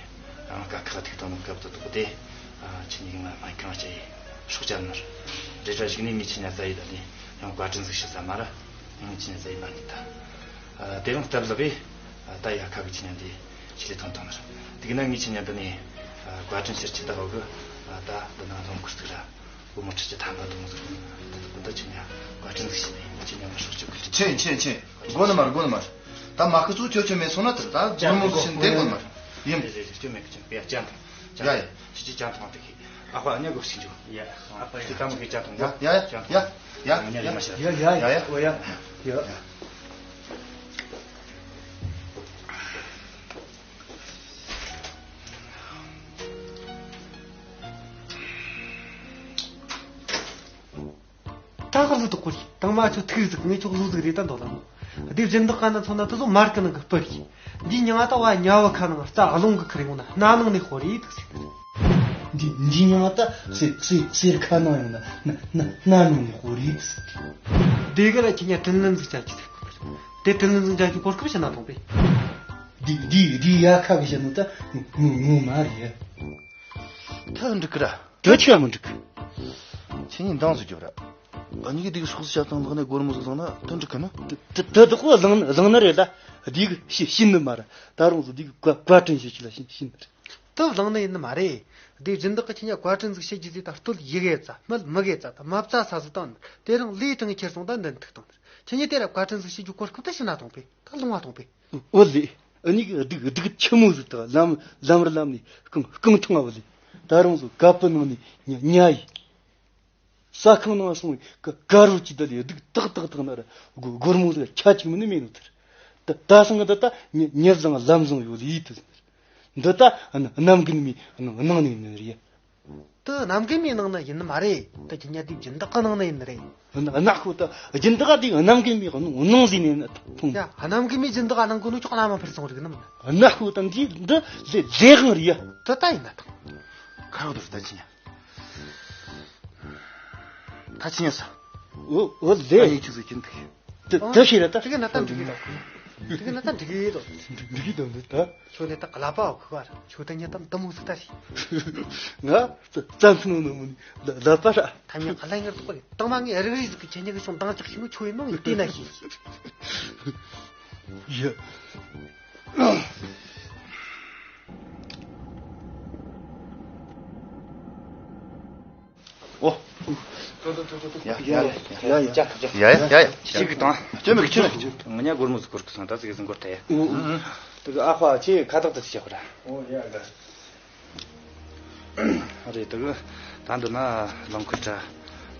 ཨ་དཀའ་ཁག་ཐུག་དང་ནམ་སྐབས་དུ་དོགས་ཏེ་ཨ་ཁྱེད་ཉིད་ང་སྨན་ཁང་བཅར་ཡིན། སྲོག་བཅད་ནར་རེ་ར་གཞུག་ནས་ངས་ཁྱེད་ཉ་ཙ་ཡི་ད་ལས་ཡང་བཀའ་དྲིན་ཟིག་ཞུ་ས་མ་ར། ཡང་ཁྱེད་ཉ་ཙ་ཡི་མ་ནི་ད། ཨ་དེ་རིང་སྟབས་ལེགས་པས་ཨ་ད་ཡ་ཁ་གི་ཁྱེད་ཉ་འདི་ཆི་ལས་ཐོན་བཏང་ནར། དེ་གི་ན་ངས་ཁྱེད་ཉ་འདི་ནས་ཨ་བཀའ་དྲིན་ཕྱིར་ཁྱེད་ད་འོ་གི། ཨ་ད་འདི་ན་རླངས་འཁོར་ཟིག་ར། བུ་མོ་ཁྲི་ཆ་ཐམ་པ་དུང་ཟིག་འདི་ད་ཁྱེད་ཉ་བཀའ་དྲིན་ཟིག་ཞུ་ནས་ཁྱེད་ཉ་མ་སྲོག་གཅོད་གི་ལས། ཆེ་ཆེ་ཆེ། དགོ་ནི་མར་དགོ་ནི་མར། ད་མ་ཁི་ཚོ་ཁྱོད་ཁྱོད་མེད་སོང་ན་དེར་ད་ཇོ་མོ་ཟིག་ཆེན་དེ་དགོ་ནི་མར། ཡིན། རེད་རེད་རེད། ཁྱོད་མེད་གི་ཅང་པས་ཅང་དང་ཅང་ཡ་ཡ། ཁྱེད་ཀྱི་ཅང་ཐང་དེ་གི་ཨ་ཕ་ཨ་ཉ་གོ་ཞིག་འཇུག་ཡ་ཨ་ཕ་ཡ། ཁྱེད་ད་མོ་གི་ཅང་ཐང་ཡ་ཡ་ཡ་ཡ་ཡ། ཨ་ཉ་ལས་མ་ཤར། ཡ་ཡ་ཡ་ཡ། ཨོ་ཡ་ཡ། ད་ག་ལུ་དོག་གོ་རེད། དང་མ་ཁྱོད་ཐུག་ཟིག་ངས་ཁྱོད་བཟོ་ཟིག་རེད་ད་འདོད་ལ། སྡེ་སྦྱིན་བདག་ག་ན་མཚོན་ན་དེ་ཚོ་མར་གི་ནང་གི་སྤུ་རེད། འདི་མྱིང་ང་ད་བ་ཉ་བ་ཁ་ནང་རྩ་རླུང་གི་ཁུར་ཡོང་ན་སྣ་ནང་ནས་ཤོར་རེད་ཟེར། འདི་འདི་མྱིང་ང་ད་གསེར་གསེར་གསེར་ཁ་ནང་ཡོང་ན་སྣ་སྣ་སྣ་ནང་ནས་ཤོར་རེད་ཟེར། དེ་ག་ལ་ཁྱེད་ཉ་དྲིན་ལན་ཟིག་བཅད་རྒྱུ་ཟེར་གོ་རེད། དེ་དྲིན་ལན་ཟིག་བཅད་རྒྱུ་གོ་སྐབས་ཕྱི་ན་ཐོང་པས། འདི་འདི་འདི་ཡ་ཁ་གི་བཤད་ནོ་ད་ངོ་ངོ་མ་རེད། ད་འགྲིག་གི་ར། དེ་ཆི་ཡང་མི་འགྲིག་གི། ཁྱེད་གཉིས་འདང་ཟིག་རྒྱོབ་ར། ཨ་ནི་གི་དེ་གི་སྲོག་ཟིག་བྱ་བཏང་ནག་ནས་སྒོར་མོ་ཟིག་བླངས་ན་དེ་འགྲིག་གི་ན། དེ་དེ་དེ་དག་པོ་བླངས་ནི་བླངས་ནི་རེད་ལ། དེ་གི་ཤི་ཤི་ནི་མ་ར། ད་རུང་ཟིག་དེ་གི་བཀའ་བཀའ་དྲིན་ཞུ་ཅི་ལ་ཤི་ཤི་ནི་རེད། དེ་བླངས་ནི་ཡིན་ནི་མ་རེད། དེ་སྦྱིན་བདག་གི་ཁྱེད་ཉ་བཀའ་དྲིན་ཟིག་བཤད་རྒྱུ་ཟིག་ད་སྟོད་ཡི་གེ་ཙ་སྨད་མི་གེ་ཙ་ད་མ་བཙའ་ས་ཟིག་བཏང་ནི། དེ་རིང་ལས་དྲང་ཁྱེར་སོང་ད་འདི་ཐུག་བཏང་ནི། ཁྱེད་ཉ་དེ་ར་བཀའ་དྲིན་ཟིག་བཤད་རྒྱུ་གོ་སྐབས་ད་ཕྱི་ན་ཐོང་པས། ད་ལོང་བ་ཐོང་པས། འོ་ལེ། ཨ་ནི་གི་སྡུག་སྡུག་ཆི་མོ་ཟིག་དང་ལམ་ལམ་རི་ལམ་ནས་རྐང་རྐང་ཐང་ང་བ་ལེ། ད་རུང་ཟོ་ག་པི་ནང་ནས་ཉ་ཉ་ཡི། ས་ཁང་ནང་སོང་བའི་ག་ག་རུ་ཅི་ད་ལེ་སྡུག་ཏག་ཏག་ཏག་ན་ར་སྒོ་སྒོར་མོ་ཟིག་ཁྱ་ཅིག་མིན་ནི་མེད་ནོ་དེར། ད་ད་སང་གི་ད་ད་ཉ་ཉ་བཟང་ལམ་བཟང་ཡོད་ལེ་ཡི་དུ་ཟིན། འདི་ད་གནམ་རྒན་མའི་ནང་ནས་ནི་རེད། དེ་གནམ་རྒན་མའི་ནང་ན་ཡིན་ནི་མ་རེད། དེ་ཁྱེད་ཉ་དེ་སྦྱིན་བདག་གི་ནང་ན་ཡིན་ནི་རེད། གནའ་ཤུལ་ད་སྦྱིན་བདག་དེ་གནམ་རྒན་མའི་ནང་ནང་ཟིན་ནས་ཐོང་། ཡ་གནམ་རྒན་མའི་སྦྱིན་བདག་ནང་གོ་ནོ་ཅོག་ལ་མ་ཕེར་སོང་རིག་ནམ། གནའ་ཤུལ་ད་འདི་འདི་ལེ་ལེ་གང་རེད་ཡ། དེ་ད་ཡིན་ན་ཐང་། ཁ་རོག་ཏུ་ད་ཅི་ཉ། ད་ཅི་ཉ་ས། འོ་འོ་ལེ། ད་ཡིག་ཆུ་ཟིག་ཀྱིན་ཐུག་དེ་དེ་ཤེས་ར་ད། དེ་ག་ན་ད་འགྲིག་གི་འདུག་དེ་ག་ན་ད་འགྲིག་གི་འདུག་འགྲིག་གི་འདུག་འདི་ད། ཁྱོད་ནི་ད་ཀླད་པ་འོ་ཁུ་བ་ར། ཁྱོད་ད་ཉ་ད་འདི་མོ་ཟིག་ད་ཤི། ང་ཙམ་ཚུན་ནོ་མོ་ནི་ཀླད་པ་ར། ད་ཉ་ཀླད་ངར་ཐོག་རེད། དང་མ་ངས་རིག་རིག་ཟིག་གི་ཁྱེད་ཉ་གི་ཤོང་འདང་ཅག་ཤི་ནོ་ཁྱོད་ཡིན་ནོ་ཡིན་དེ་ན་ཤི། ཡ། ཨོ། ཡ་ཡ་ཡ་ཡ་ཡ་ཡ་ཡ། ཅི་གི་དང་། ཅི་མི་གི་ཅི་མི་གི། ང་ཉ་སྒོར་མོ་ཟིག་སྐོར་གི་སོང་ད་ཟིག་ཟིག་སྐོར་ཐལ་ཡ། དེ་གི་ཨ་ཁ་ཆེ་ཁ་ཐག་ཏུ་ཆགས་པ་ར། ཨོ་ཡ་ཡ། རེད་དེ་གི་ད་འདི་ན་རླངས་འཁོར་དྲ་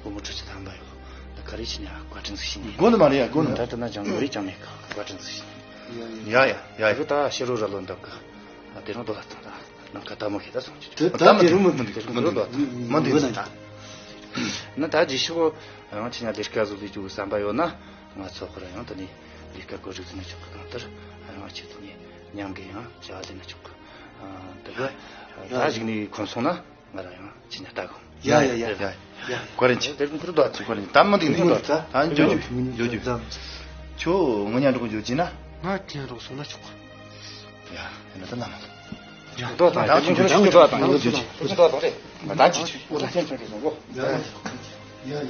སྒོར་མོ་ཁྲི་ཆ་ཐམ་པ་ཡོད། ད་ག་རེ་བྱས་ནས་བཀའ་དྲིན་ཟིག་ཞུས་ནས། དགོ་ནི་མ་རེད་ཡ་དགོ་ནི། ད་འདི་ན་ཅང་དགོས་རེད་ཅང་མེད་གི། བཀའ་དྲིན་ཟིག་ཞུས་ནས། ཡ་ཡ་ཡ་ཡ། དེ་གི་ད་ཕྱི་རོལ་ར་ལོ་འདབ་གི། ཨ་དེ་རིང་དོ་ལ་ཐང་ད་ནམ་མཁའ་ལྟད་མོ་ཤེས་ད་སོང་ཅི། དེ་ད་དེ་རུ་མི་མི་འདུག་མི་འདུག་མི་འདུག་མི་འདུག་ད། ན་ད་རྗེས་ཕྱོགས་ཡང་ཁྱེད་ཉ་ལས་ཀ་བཟོ་ལས་རྒྱུ་བསམ་པ་ཡོད་ན་ང་ཚོ་ཁོ་ར་ཡང་དེ་ནས་ལས་ཀ་གོ་རིགས་ཟིན་ན་ཆོག་གི། གང་ལྟར་ཡང་ཁྱེད་ཚོ་ནས་མཉམ་གི་ཡང་བྱ་བ་ཟིན་ན་ཆོག་གི། ཨ་དེ་གི་ད་གཞུག་ནས་ཁོམ་སོང་ན། ང་རང་ཡང་ཅི་ཉ་ལྟ་གོ། ཡ་ཡ་ཡ། ཡ། ཡ། ཀོ་རེན་ཆི། དེར་ཀུན་ཁུར་དོ་ཨ་ཙི། ཀོ་རེན་ཆི། ད་མ་འདི་ནི་ད་ད་འཇོ་འཇོ་འཇོ་འཇོ། ཁྱོད་ངོ་ཉ་འགྲོ་གོ་འཇོ་ཅི་ན། ང་ཁྱེད་རོགས་སོང་ན་ཆོག། ཡ། ཡ་ན་ད་ན་མ། ཡ། དོ་ད་ད་ཅི་འཇོ་ཅི། དོ་ད་ད་འཇོ་ཅི། དོ་ད་ད་རེ། ད་ཅི་ཅི། ཨོ་ད་ཅི་ཅི་རེ་སོང་གོ། ཡ་ཡ་ཡ།